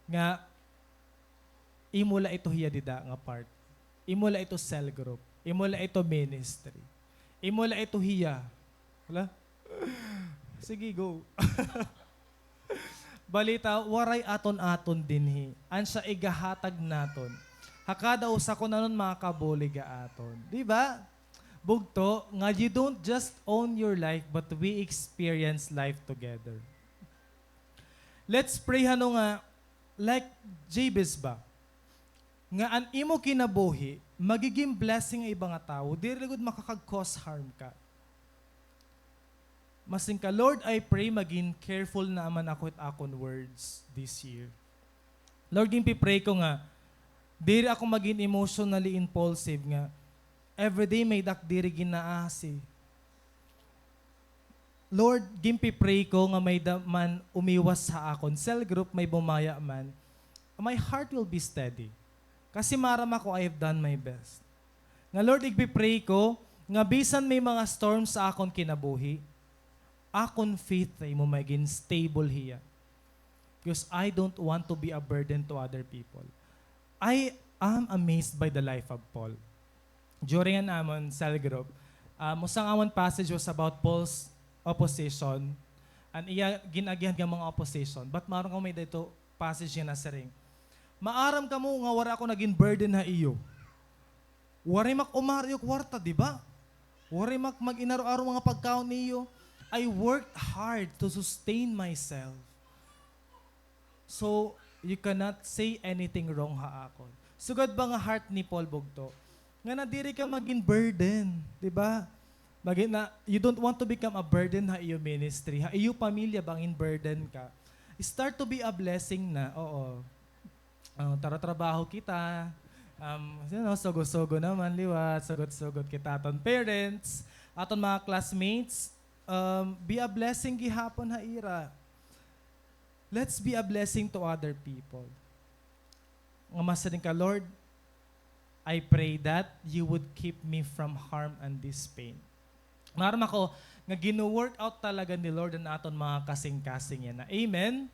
nga imo la ito hiya dida nga part. Imo la ito cell group. Imo la ito ministry. Imo la ito hiya. Hala? Sige, go. Balita, waray aton-aton dinhi. An siya igahatag naton ha kada usa kon ano an mga kabulig ha aton. Di ba? Bugto, nga you don't just own your life, but we experience life together. Let's pray, hano nga, like Jabez ba? Nga an imo kinabuhi, magiging blessing ha iba nga tawo, diri la gud makakag-cause harm ka. Masiring ka, "Lord, I pray magin careful naman ako hit akon words this year." Lord, ginpi-pray ko nga, diri ako magin emotionally impulsive nga, everyday may-ada ak diri ginaasi. Lord, ginpi-pray ko nga may-ada man umiwas ha akon cell group, may bumaya man, my heart will be steady. Kasi maaram ako, I have done my best. Nga, Lord, igpi-pray ko nga bisan may mga storms sa akon kinabuhi, akon faith ha imo magin stable hiya. Because I don't want to be a burden to other people. I am amazed by the life of Paul. During an amon cell group, um, usa nga amon passage was about Paul's opposition. An iya gin-agihan nga mga opposition. But maaram kamo may-ada ito passage nga nasiring, "Maaram kamo nga waray ako nagin burden ha iyo. Waray mak umaro iyo kwarta, di ba? Waray mak mag-inaro-aro mga pagkaon niyo. I worked hard to sustain myself. So, you cannot say anything wrong ha akon." Sugad ba nga heart ni Paul, bugto? Nga na diri ka magin burden, di ba? Magin na, you don't want to become a burden ha iyo ministry, ha iyo pamilya bangin burden ka. Start to be a blessing na, oo. Ah, tara trabaho kita. Um, you know, sugo-sugo naman liwat, sugot-sugot kita aton parents, aton mga classmates, um, be a blessing gihapon ha ira. Let's be a blessing to other people. Nga masiring ka, "Lord, I pray that you would keep me from harm and this pain." Maaram ako nga gino-work out talaga ni Lord an aton mga kasingkasing yana. Amen?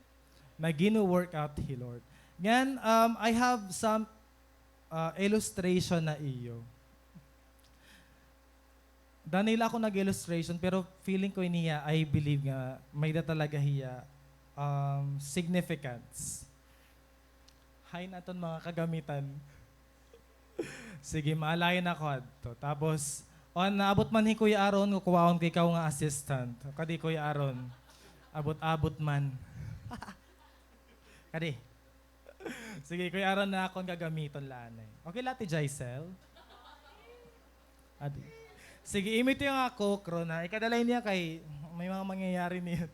Nga gino-work out hi Lord. Ngan, um, I have some, uh, illustration na iyo. Danay la ako nag-illustration, pero feeling ko ini hiya, I believe nga may-ada talaga hiya, um, significance. Hain aton mga kagamitan. Sige, maalayon ako adto. Tapos, o, naabot man hi Kuya Aaron, kukuhaon ko ikaw nga assistant. Kadi, Kuya Aaron. Abot-abot man. Kadi. Sige, Kuya Aaron na akon gagamiton la anay. Okay la, Ate Jaisel? Adi. Sige, imo ito nga cook, Ron, ha? Ikadalay niya kay may mga mangyayari niya.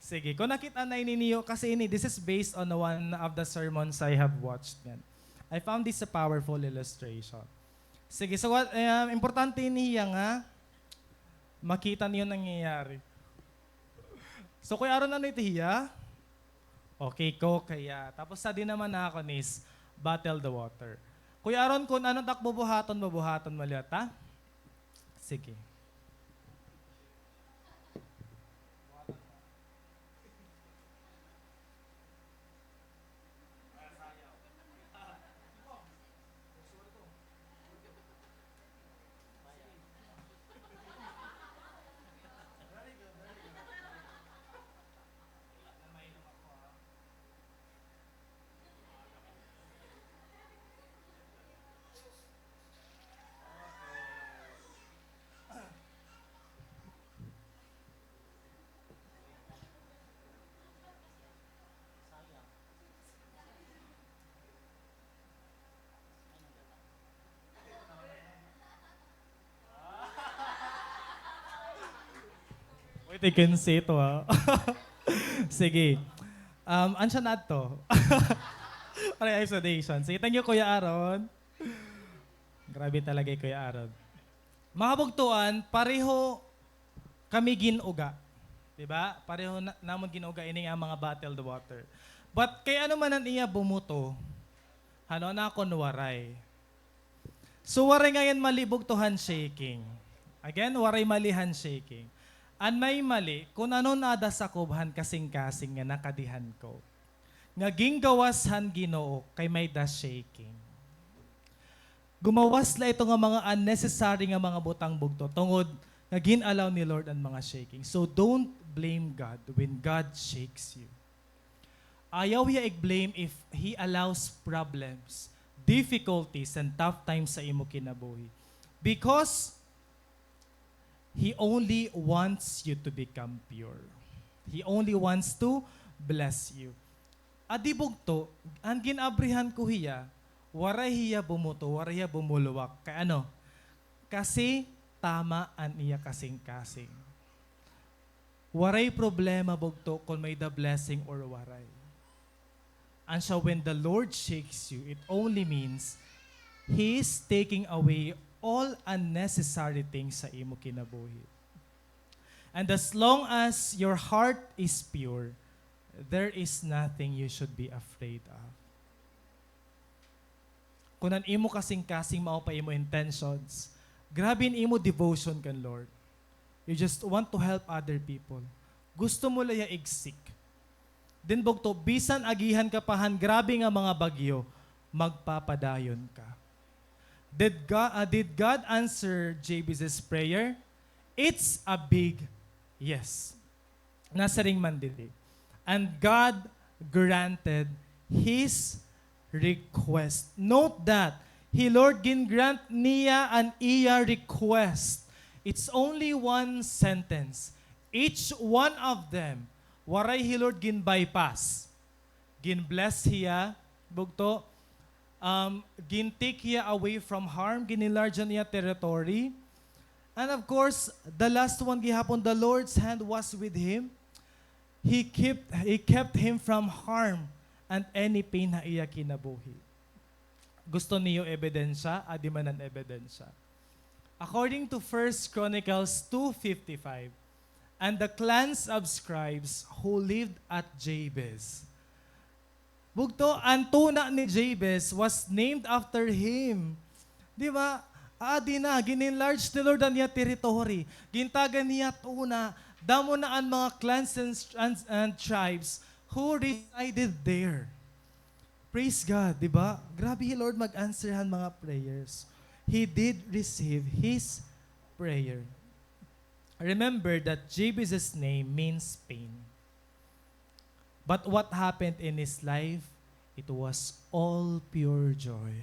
Sige, kon nakit-an na ini niyo, kasi ini, this is based on one of the sermons I have watched, ngan I found this a powerful illustration. Sige, so what, um, importante ini hiya nga makita niyo nangyayari. So, Kuya Aaron, ano ito hiya? Okay, Coke hiya. Tapos, sa di naman na ako is bottle the water. Kuya Aaron, kon ano it ak bubuhaton, bubuhaton mo liwat, ha? Sige. Wait, I can say ito, ha? Sige. Um, ansya na adto. Para explanation. Sige, thank you, Kuya Aaron. Grabe talaga hi Kuya Aaron. Mga kabugtoan, pareho kami gin-uga. Di ba? Pareho na, namon gin-uga ini nga mga bottled water. But kay ano man an iya bumuto, ano an akon waray. So, waray ngay-an mali bugto han shaking. Again, waray mali han shaking. An may mali, kun ano an ada sakob han kasingkasing nga nakadihan ko. Nga gingawas han Ginoo kay may-ada shaking. Gumawas la ito nga mga unnecessary nga mga butang bugto tungod nga gin-allow ni Lord an mga shaking. So don't blame God when God shakes you. Ayaw hiya ig-blame if He allows problems, difficulties, and tough times sa imo kinabuhi. Because He only wants you to become pure. He only wants to bless you. Adi bugto, an gin-abrihan ko hiya, waray hiya bumuto, waray hiya bumulwak. Kay ano? Kasi tama an iya kasingkasing. Waray problema bugto kon may-ada blessing or waray. And so when the Lord shakes you, it only means He is taking away all unnecessary things sa imo kinabuhi. And as long as your heart is pure, there is nothing you should be afraid of. Kun an imo kasingkasing mao pa imo intentions, grabe an imo devotion kan Lord. You just want to help other people. Gusto mo la hiya ig-seek. Then bugto, bisan agihan ka pa han grabe nga mga bagyo, magpapadayon ka. Did God, ah, did God answer Jabez's prayer? It's a big yes. Nasiring man didi. And God granted his request. Note that, hi Lord gin-grant niya an iya request. It's only one sentence. Each one of them, waray hi Lord gin-bypass. Gin-bless hiya, bugto, um, gin-take hiya away from harm, gin-enlarge an iya territory. And of course, the last one gihapon, the Lord's hand was with him. He kept, he kept him from harm and any pain ha iya kinabuhi. Gusto niyo ebidensya? Adi man an ebidensya. According to First Chronicles two fifty-five, and the clans of scribes who lived at Jabez. Bugto, an tuna ni Jabez was named after him. Di ba? Adi na, gin-enlarge ni Lord an iya territory. Gintagan niya tuna. Damo na an mga clans and, and, and tribes who resided there. Praise God, di ba? Grabe hi Lord mag-answer han mga prayers. He did receive his prayer. Remember that Jabez's name means pain. But what happened in his life? It was all pure joy.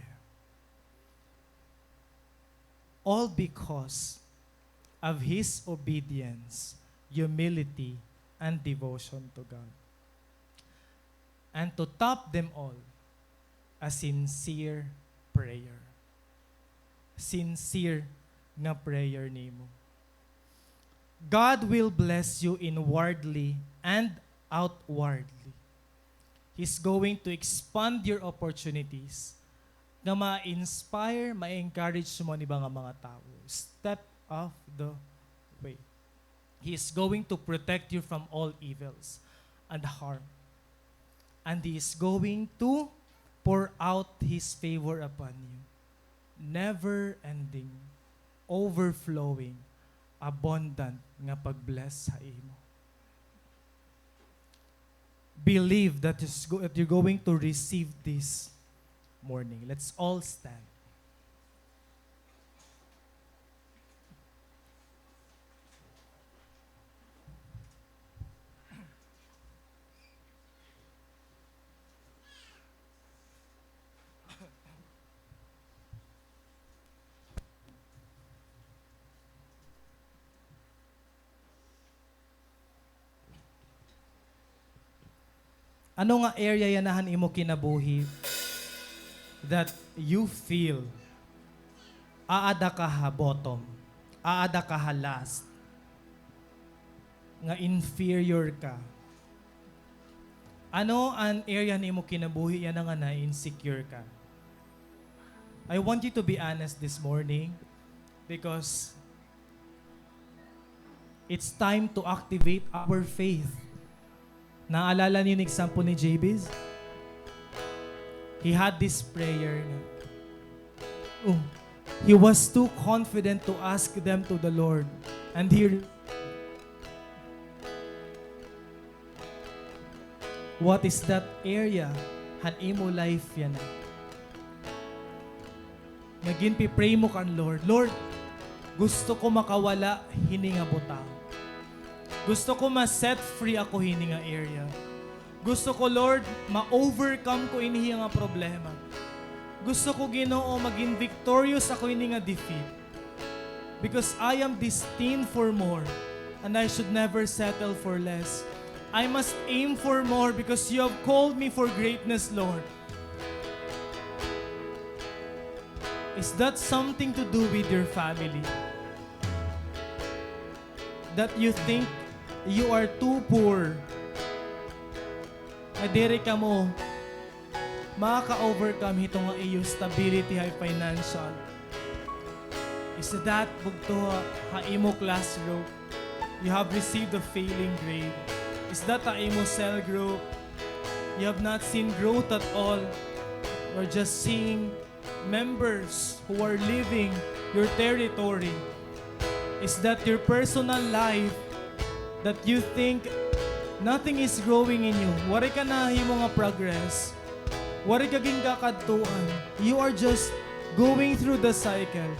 All because of his obedience, humility, and devotion to God. And to top them all, a sincere prayer. Sincere nga prayer nimo. God will bless you inwardly and outwardly. He's going to expand your opportunities nga ma-inspire, ma-encourage mo an iba nga mga tawo. Step of the way. He is going to protect you from all evils and harm. And He is going to pour out His favor upon you. Never-ending, overflowing, abundant nga pag-bless ha imo. Believe that is go-, that you're going to receive this morning. Let's all stand. Ano nga area yana han imo kinabuhi that you feel aada ka ha bottom, aada ka ha last, nga inferior ka? Ano an area han imo kinabuhi yana nga na-insecure ka? I want you to be honest this morning because it's time to activate our faith. Naalala niyo an example ni Jabez? He had this prayer na, oh, he was too confident to ask them to the Lord. And he, what is that area han imo life yana nga ginpi-pray mo kan Lord, "Lord, gusto ko makawala hini nga butang. Gusto ko ma-set free ako hini nga area. Gusto ko, Lord, ma-overcome ko ini nga problema. Gusto ko, Ginoo, magin victorious ako hini nga defeat. Because I am destined for more, and I should never settle for less. I must aim for more because you have called me for greatness, Lord." Is that something to do with your family? That you think you are too poor, nga diri kamo makaka-overcome hito nga iyo stability ha financial? Is that bugto ha imo class group, you have received a failing grade? Is that ha imo cell group, you have not seen growth at all? You're just seeing members who are leaving your territory? Is that your personal life that you think nothing is growing in you? Waray ka nahimo nga progress. Waray ka ginkakadtuan. You are just going through the cycle.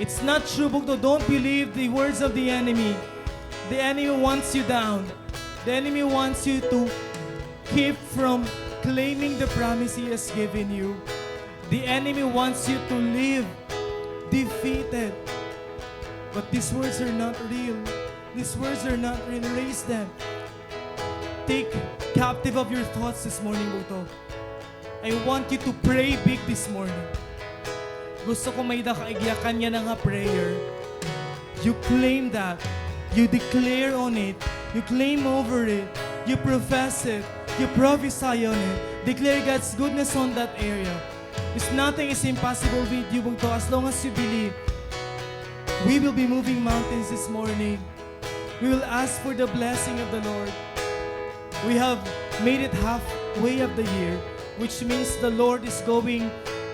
It's not true, bugto. Don't believe the words of the enemy. The enemy wants you down. The enemy wants you to keep from claiming the promise he has given you. The enemy wants you to live defeated. But these words are not real. These words are not real. Erase them. Take captive of your thoughts this morning, bugto. I want you to pray big this morning. Gusto ko may-ada ka igyakan yana nga prayer. You claim that. You declare on it. You claim over it. You profess it. You prophesy on it. Declare God's goodness on that area. Because nothing is impossible with you, bugto, as long as you believe. We will be moving mountains this morning. We will ask for the blessing of the Lord. We have made it halfway of the year, which means the Lord is going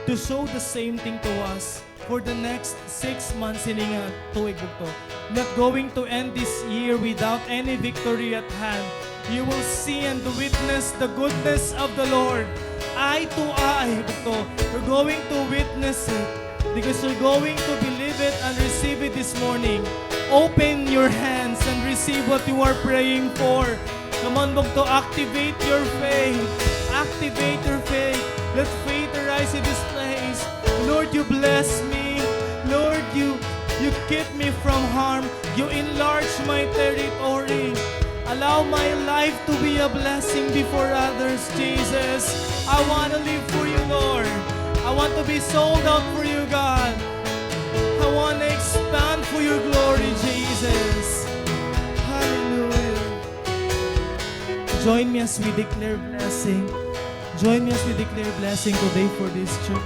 to show the same thing to us for the next six months hini nga tuig, bugto. Not going to end this year without any victory at hand. You will see and witness the goodness of the Lord. Eye to eye, bugto. You're going to witness it because you're going to believe it and receive it this morning. Open your hands and receive what you are praying for. Come on, bugto, activate your faith. Activate your faith. Let faith arise in this place. Lord, you bless me. Lord, you, you keep me from harm. You enlarge my territory. Allow my life to be a blessing before others, Jesus. I wanna live for you, Lord. I want to be sold out for you, God. I wanna expand for your glory, Jesus. Hallelujah. Join me as we declare blessing. Join me as we declare blessing today for this church.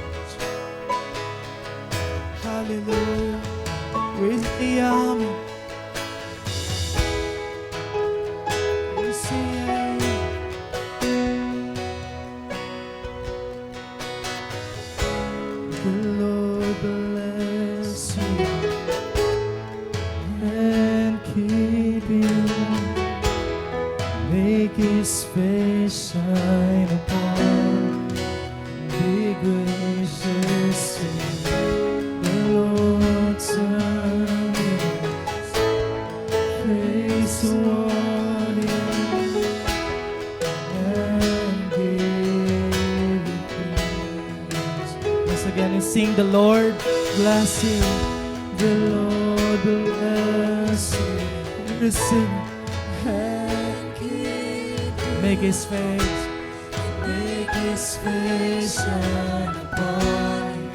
Hallelujah. Praise the Lord. Praise the Lord. The Lord bless you and keep you. Make his face shine upon you. Be gracious to you. The Lord turn his face toward you and give you peace. Once again, you sing, "The Lord bless you." The Lord bless you. Receive. And keep you. Make his face. Make his face shine upon you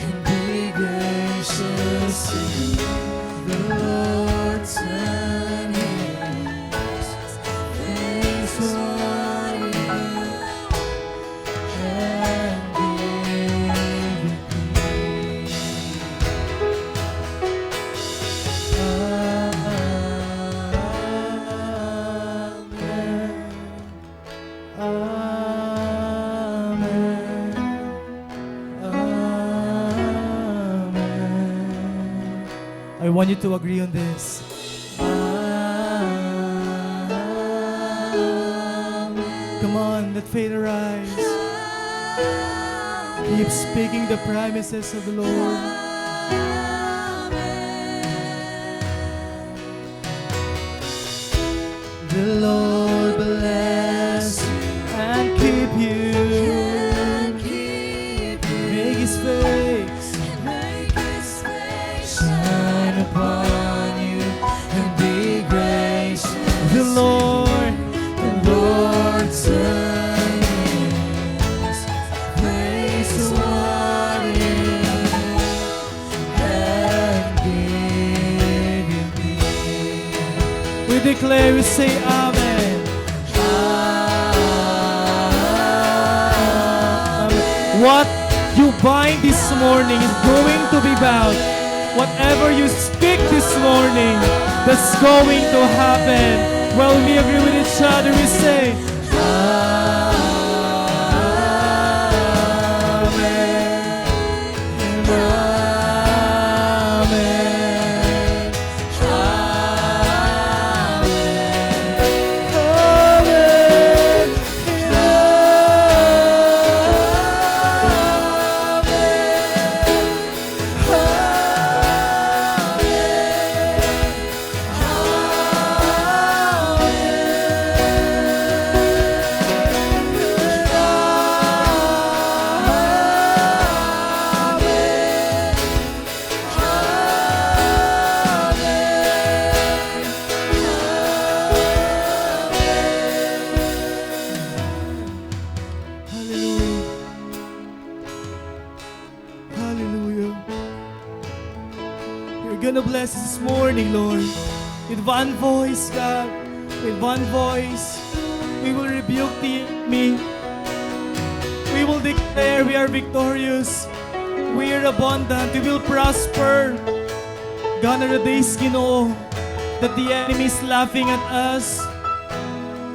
and be gracious to you. The Lord turn his face toward you and give you peace. Amen. I want you to agree on this. Come on, let faith arise. Keep speaking the promises of the Lord. The Lord bless you and keep you. Make his face shine upon you and be gracious. The Lord, the Lord turn his face toward you and give you peace. We declare, we say, Amen. Amen. What you bind this morning is going to be bound. Whatever you speak this morning, that's going to happen. Well, we agree with each other. We say, Amen. Amen. Hallelujah. Hallelujah. You're gonna bless this morning, Lord. With one voice, God. With one voice, we will rebuke the enemy. We will declare we are victorious. We are abundant. We will prosper. Gone are the days, Ginoo, that the enemy is laughing at us.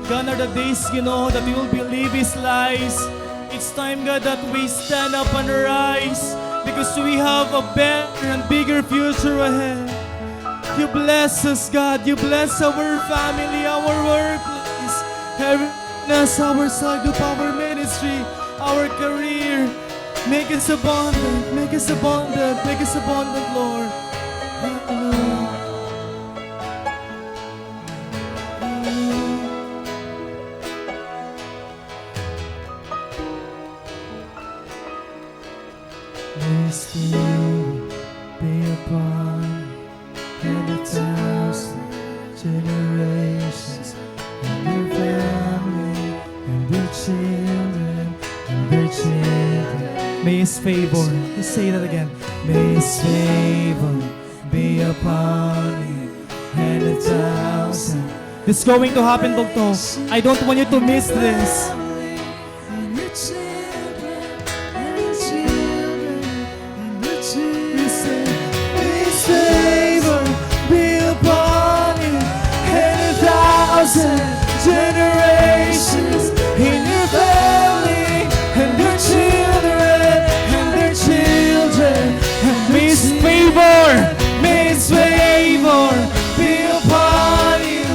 Gone are the days, Ginoo, that we will believe his lies. It's time, God, that we stand up and rise because we have a better and bigger future ahead. You bless us, God. You bless our family, our workplace, everything else, our Sagop, our ministry, our career. Make us abundant, make us abundant, make us abundant, Lord. Hallelujah. May his favor be upon you and a thousand generations, and your family, and your children, and their children. May his favor, let's say that again. May his favor be upon you and a thousand. It's going to happen, Bugto. I don't want you to miss this. And your children, and your children, and your children. We say, may his favor be upon you and a thousand generations, in your family, and your children, and their children, and may his favor, may his favor be upon you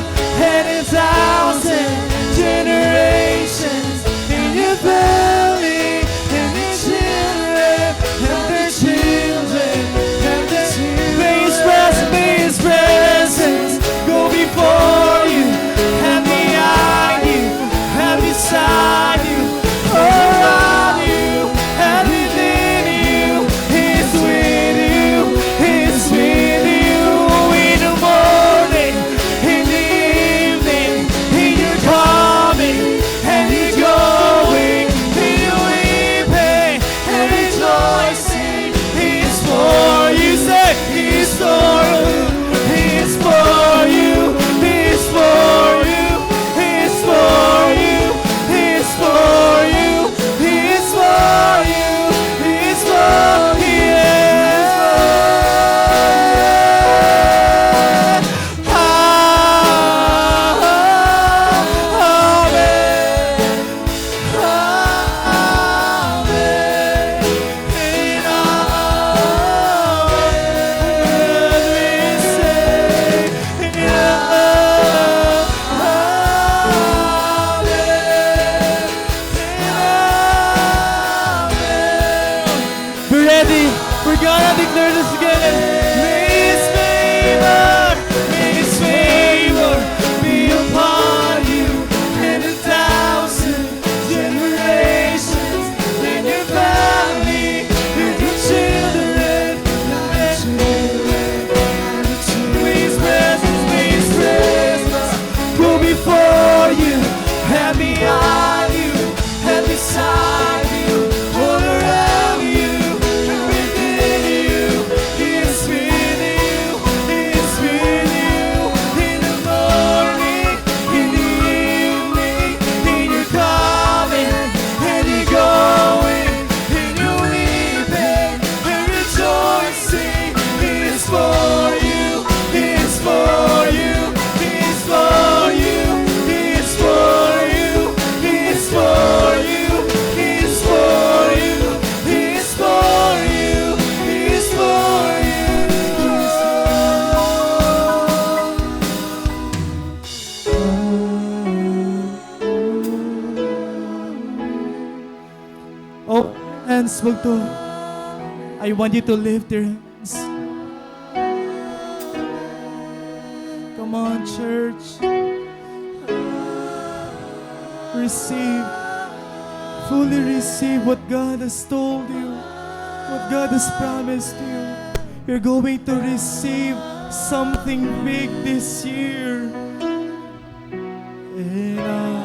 and a thousand generations. Declare this again. May His favor, may His favor be upon you and a thousand generations and your family and your children. May His presence, may His presence go before you and behind you and beside you, all around you and within you. He is with you, He is with you in the morning, in the evening, in your coming and your going, in your weeping and rejoicing. He is for you, He is for you, He is for you, He is for you, He is for you, He is for you, He is for you, He is for you. Oh, hands, magto. I want you to lift your hands. Come on, church. Receive. Fully receive what God has told you, what God has promised you. You're going to receive something big this year. And, uh,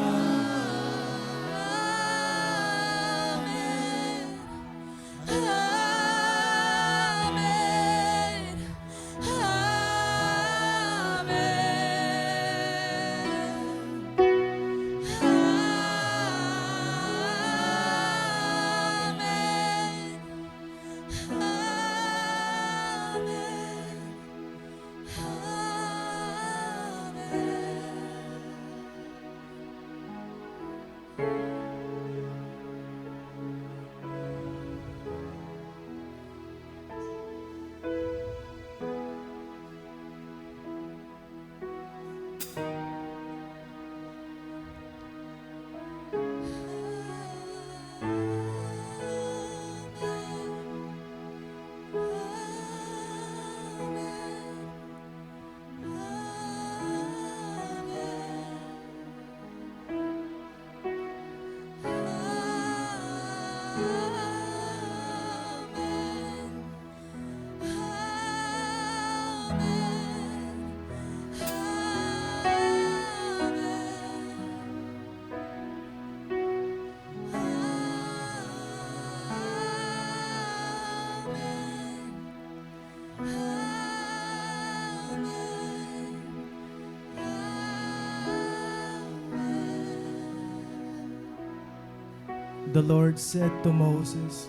The Lord said to Moses,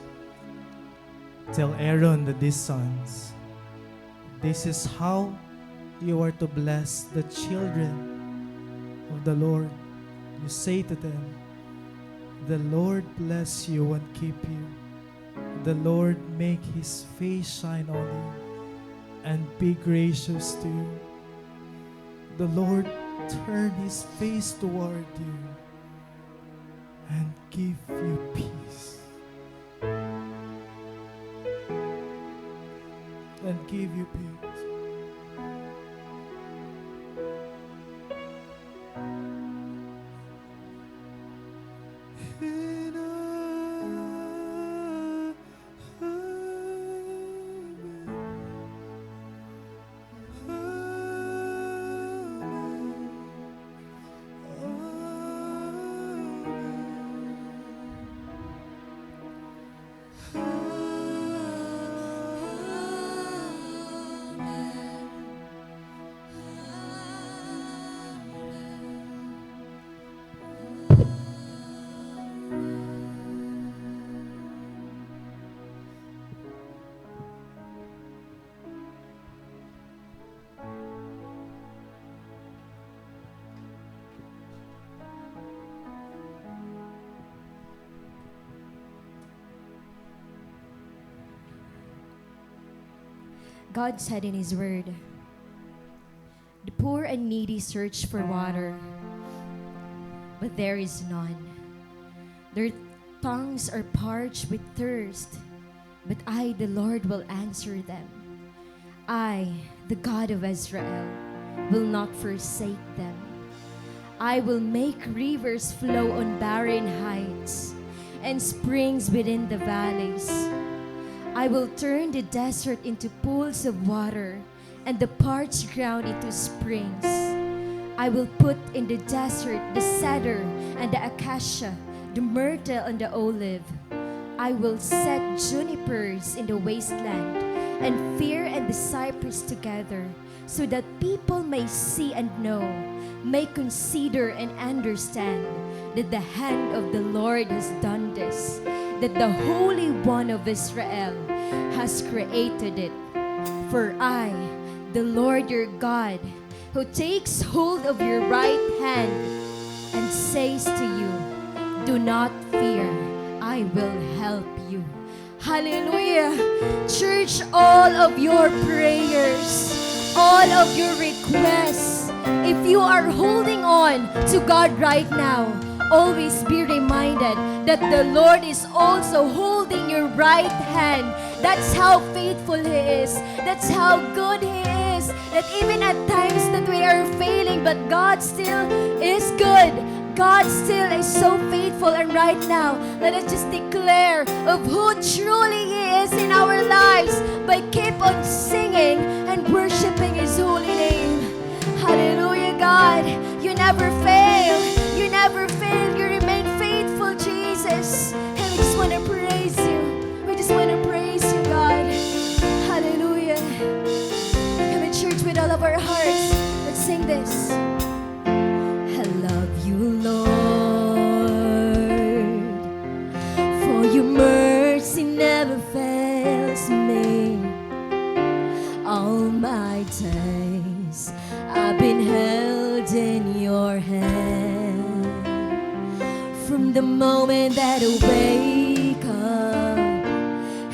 "Tell Aaron and his sons, this is how you are to bless the children of the Lord. You say to them, the Lord bless you and keep you. The Lord make his face shine on you and be gracious to you. The Lord turn his face toward you and give you peace." And give you peace. God said in His word, "The poor and needy search for water, but there is none. Their tongues are parched with thirst. But I, the Lord, will answer them. I, the God of Israel, will not forsake them. I will make rivers flow on barren heights and springs within the valleys. I will turn the desert into pools of water and the parched ground into springs. I will put in the desert the cedar and the acacia, the myrtle and the olive. I will set junipers in the wasteland and fir and the cypress together, so that people may see and know, may consider and understand that the hand of the Lord has done this, that the Holy One of Israel has created it. For I, the Lord your God, who takes hold of your right hand and says to you, "Do not fear, I will help you." Hallelujah. Church, all of your prayers, all of your requests, if you are holding on to God right now, always be reminded that the Lord is also holding your right hand. That's how faithful He is. That's how good He is. That even at times that we are failing, but God still is good. God still is so faithful. And right now, let us just declare of who truly He is in our lives by keep on singing and worshiping His holy name. Hallelujah, God. You never fail. You never fail. You remain faithful, Jesus. And we just want to praise you. We just want to praise you, God. Hallelujah. Come in, church, with all of our hearts. Let's sing this. I love you, Lord, for your mercy never fails me. All my days I've been held in your hand. From the moment that I wake up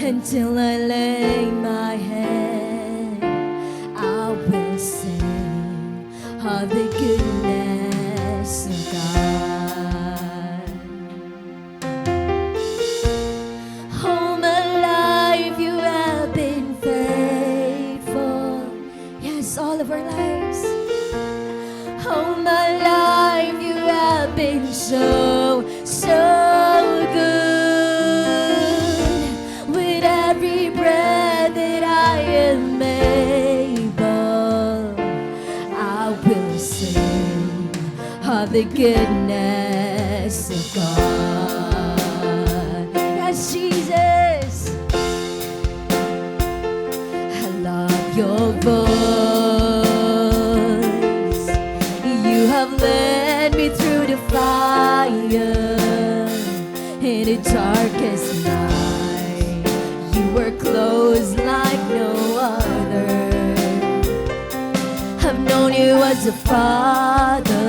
until I lay my head, I will sing of the goodness of God. All my life you have been faithful. Yes, all of our lives. All my life you have been so, so good. With every breath that I am able, I will sing of the goodness of God. Yes, Jesus. I love your voice. You have led me through the fire in the darkest night. You were close like no other. I've known you as a father.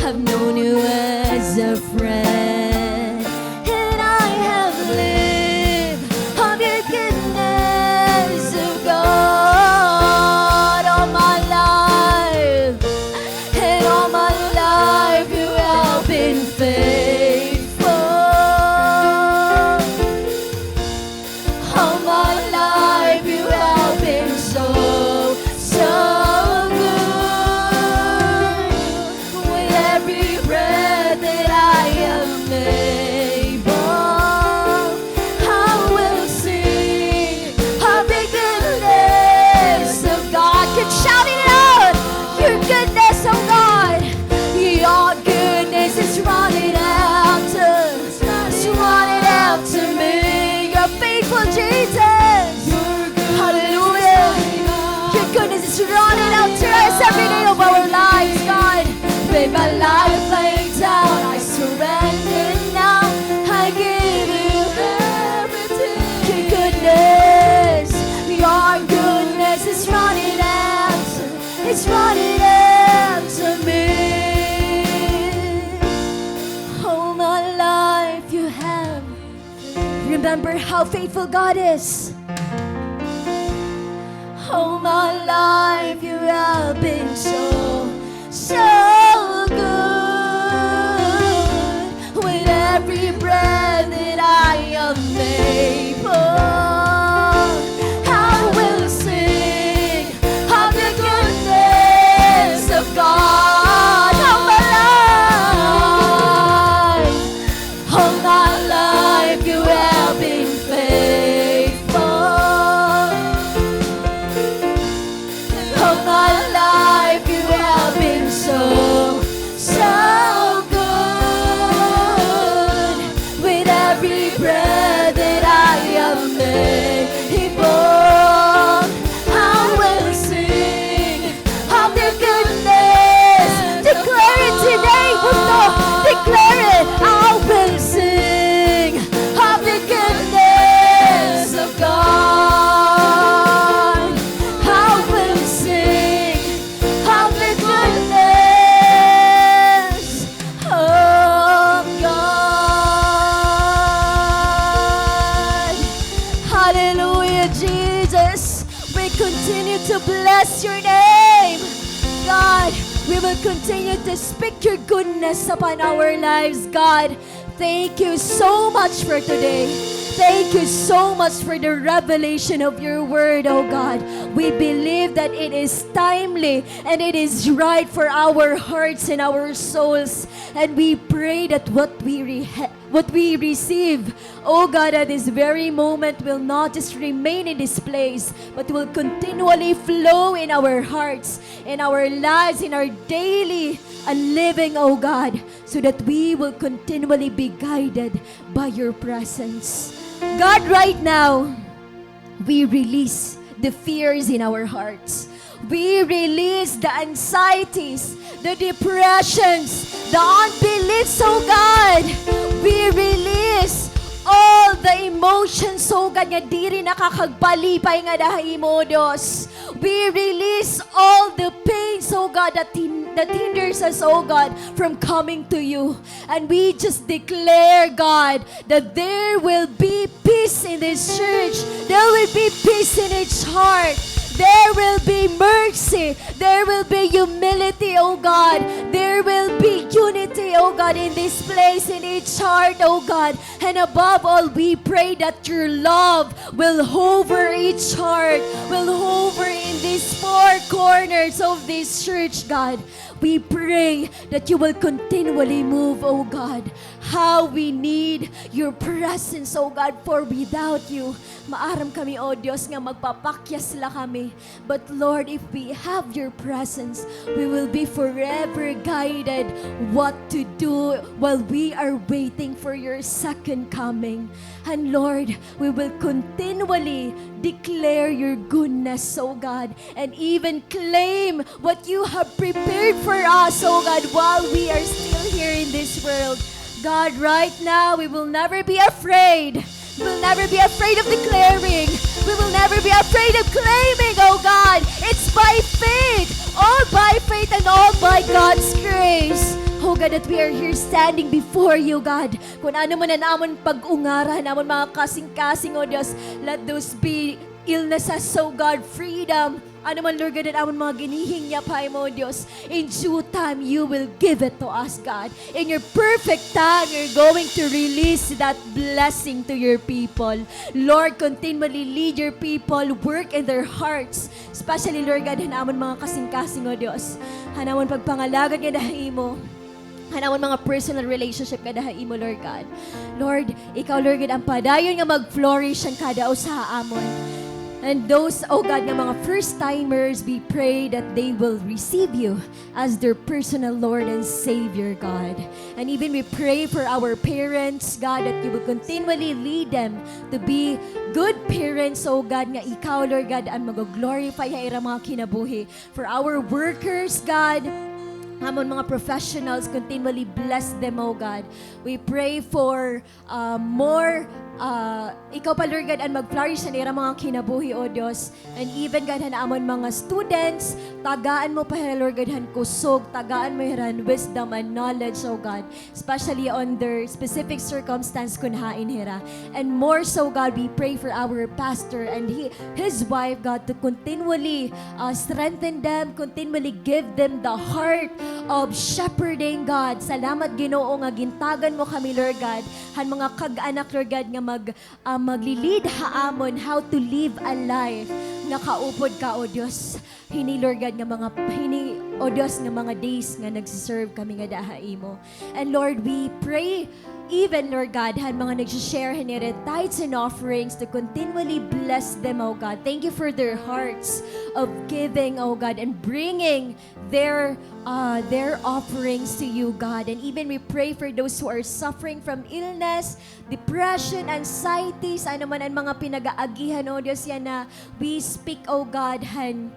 I've known you as a friend. And I have lived of your goodness, oh God, all my life. And all my life you have been faithful. All my life you have been so, so good. With every breath that I am able, I will sing of the goodness of God. Can shout it out. Your goodness, oh God. Your goodness is running after, is running after me. You're faithful, Jesus. Hallelujah. Your goodness is running after us every day of our lives, God. With my life laid down, I surrender now. I give you everything. Your goodness, your goodness is running after, it's running after me. All my life you have. Remember how faithful God is. All my life you have been so, so good. With every breath that I am able, Bless your name. God, we will continue to speak your goodness upon our lives, God. Thank you so much for today. Thank you so much for the revelation of your word, oh God. We believe that it is timely and it is right for our hearts and our souls. And we pray that what we re- what we receive, oh God, at this very moment will not just remain in this place, but will continually flow in our hearts, in our lives, in our daily, uh, living, oh God, so that we will continually be guided by your presence. God, right now, we release the fears in our hearts. We release the anxieties, the depressions, the unbeliefs, oh God. We release all the emotions, oh God, nga diri nakakagpalipay ngada ha imo, Dios. We release all the pains, oh God, that hin- that hinders us, oh God, from coming to you. And we just declare, God, that there will be peace in this church. There will be peace in each heart. There will be mercy. There will be humility, oh God. There will be unity, oh God, in this place, in each heart, oh God. And above all, we pray that your love will hover each heart, will hover in these four corners of this church, God. We pray that you will continually move, oh God. How we need your presence, oh God, for without you, maaram kami, oh Dios, nga magpapakyas la kami. But Lord, if we have your presence, we will be forever guided what to do while we are waiting for your second coming. And Lord, we will continually declare your goodness, oh God, and even claim what you have prepared for us, oh God, while we are still here in this world. God, right now, we will never be afraid. We will never be afraid of declaring. We will never be afraid of claiming, oh God. It's by faith, all by faith and all by God's grace. Oh God, that we are here standing before you, God. Kun ano man an amon pag-ungara han amon mga kasingkasing, oh Dios, let those be illnesses, oh God, freedom. Ano man, Lord God, an amon mga ginhihingyap ha imo, oh Dios, in due time, you will give it to us, God. In your perfect time, you're going to release that blessing to your people. Lord, continually lead your people, work in their hearts, especially, Lord God, han amon mga kasingkasing, oh Dios. Han amon pagpangalagad ngada ha imo. Han amon mga personal relationship ngada ha imo, Lord God. Lord, ikaw, Lord God, an padayon nga mag-flourish han kada usa ha amon. And those, oh God, nga mga first-timers, we pray that they will receive you as their personal Lord and Savior, God. And even we pray for our parents, God, that you will continually lead them to be good parents, oh God, nga ikaw, Lord God, an mag-glorify ha ira mga kinabuhi. For our workers, God, amon mga professionals, continually bless them, oh God. We pray for, uh, more, uh, ikaw pa, Lord God, an mag-flourish han ira mga kinabuhi, oh Dios. And even, God, han amon mga students, tagaan mo pa hira, Lord God, han kusog, tagaan mo hira han wisdom and knowledge, oh God. Especially on their specific circumstance kun hain hira. And more so, God, we pray for our pastor and he, his wife, God, to continually, uh, strengthen them, continually give them the heart of shepherding, God. Salamat, Ginoo, nga gintagan mo kami, Lord God, han mga kag-anak, Lord God, nga mag-, uh, magli-lead ha amon how to live a life nga kaupod ka, O Dios. Hini, Lord God, nga mga, hini, O Dios, nga mga days nga nagsiserve kami ngada ha imo. And Lord, we pray, even, Lord God, han mga nagsi-share han ira tithes and offerings, to continually bless them, O God. Thank you for their hearts of giving, O God, and bringing their, uh, their offerings to you, God. And even we pray for those who are suffering from illness, depression, anxieties, ano man an mga pinag-aagihan, O Dios, yana, we speak, O God, han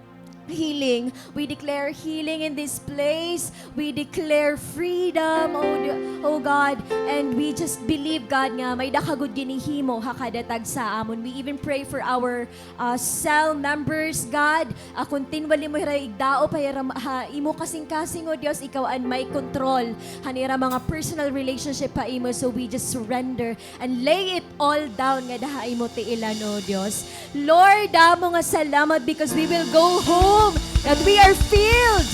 healing. We declare healing in this place. We declare freedom, oh, d-, oh God. And we just believe, God, nga may-ada ka gud ginhihimo ha kada tagsa amon. We even pray for our, uh, cell members, God. Uh, continually mo hira igdaop ha ira, ha imo kasingkasing, oh Dios, ikaw an may control han ira mga personal relationship ha imo. So we just surrender and lay it all down ngada ha imo tiilan, oh Dios. Lord, damo nga salamat because we will go home, that we are filled.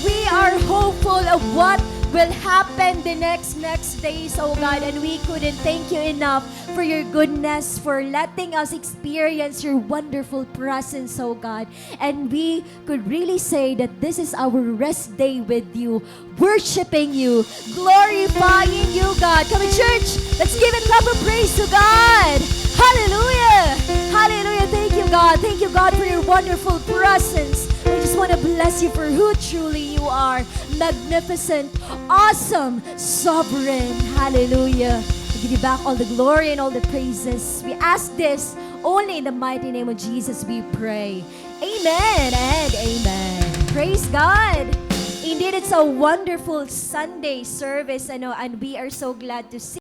We are hopeful of what will happen the next, next days, oh God, and we couldn't thank you enough for your goodness, for letting us experience your wonderful presence, oh God. And we could really say that this is our rest day with you, worshiping you, glorifying you, God. Come on, church, let's give a clap of praise to God. Hallelujah. Hallelujah. Thank you, God. Thank you, God, for your wonderful presence. We just want to bless you for who truly you are. Magnificent, awesome, sovereign. Hallelujah. We give you back all the glory and all the praises. We ask this only in the mighty name of Jesus we pray. Amen and amen. Praise God. Indeed, it's a wonderful Sunday service, ano, and we are so glad to see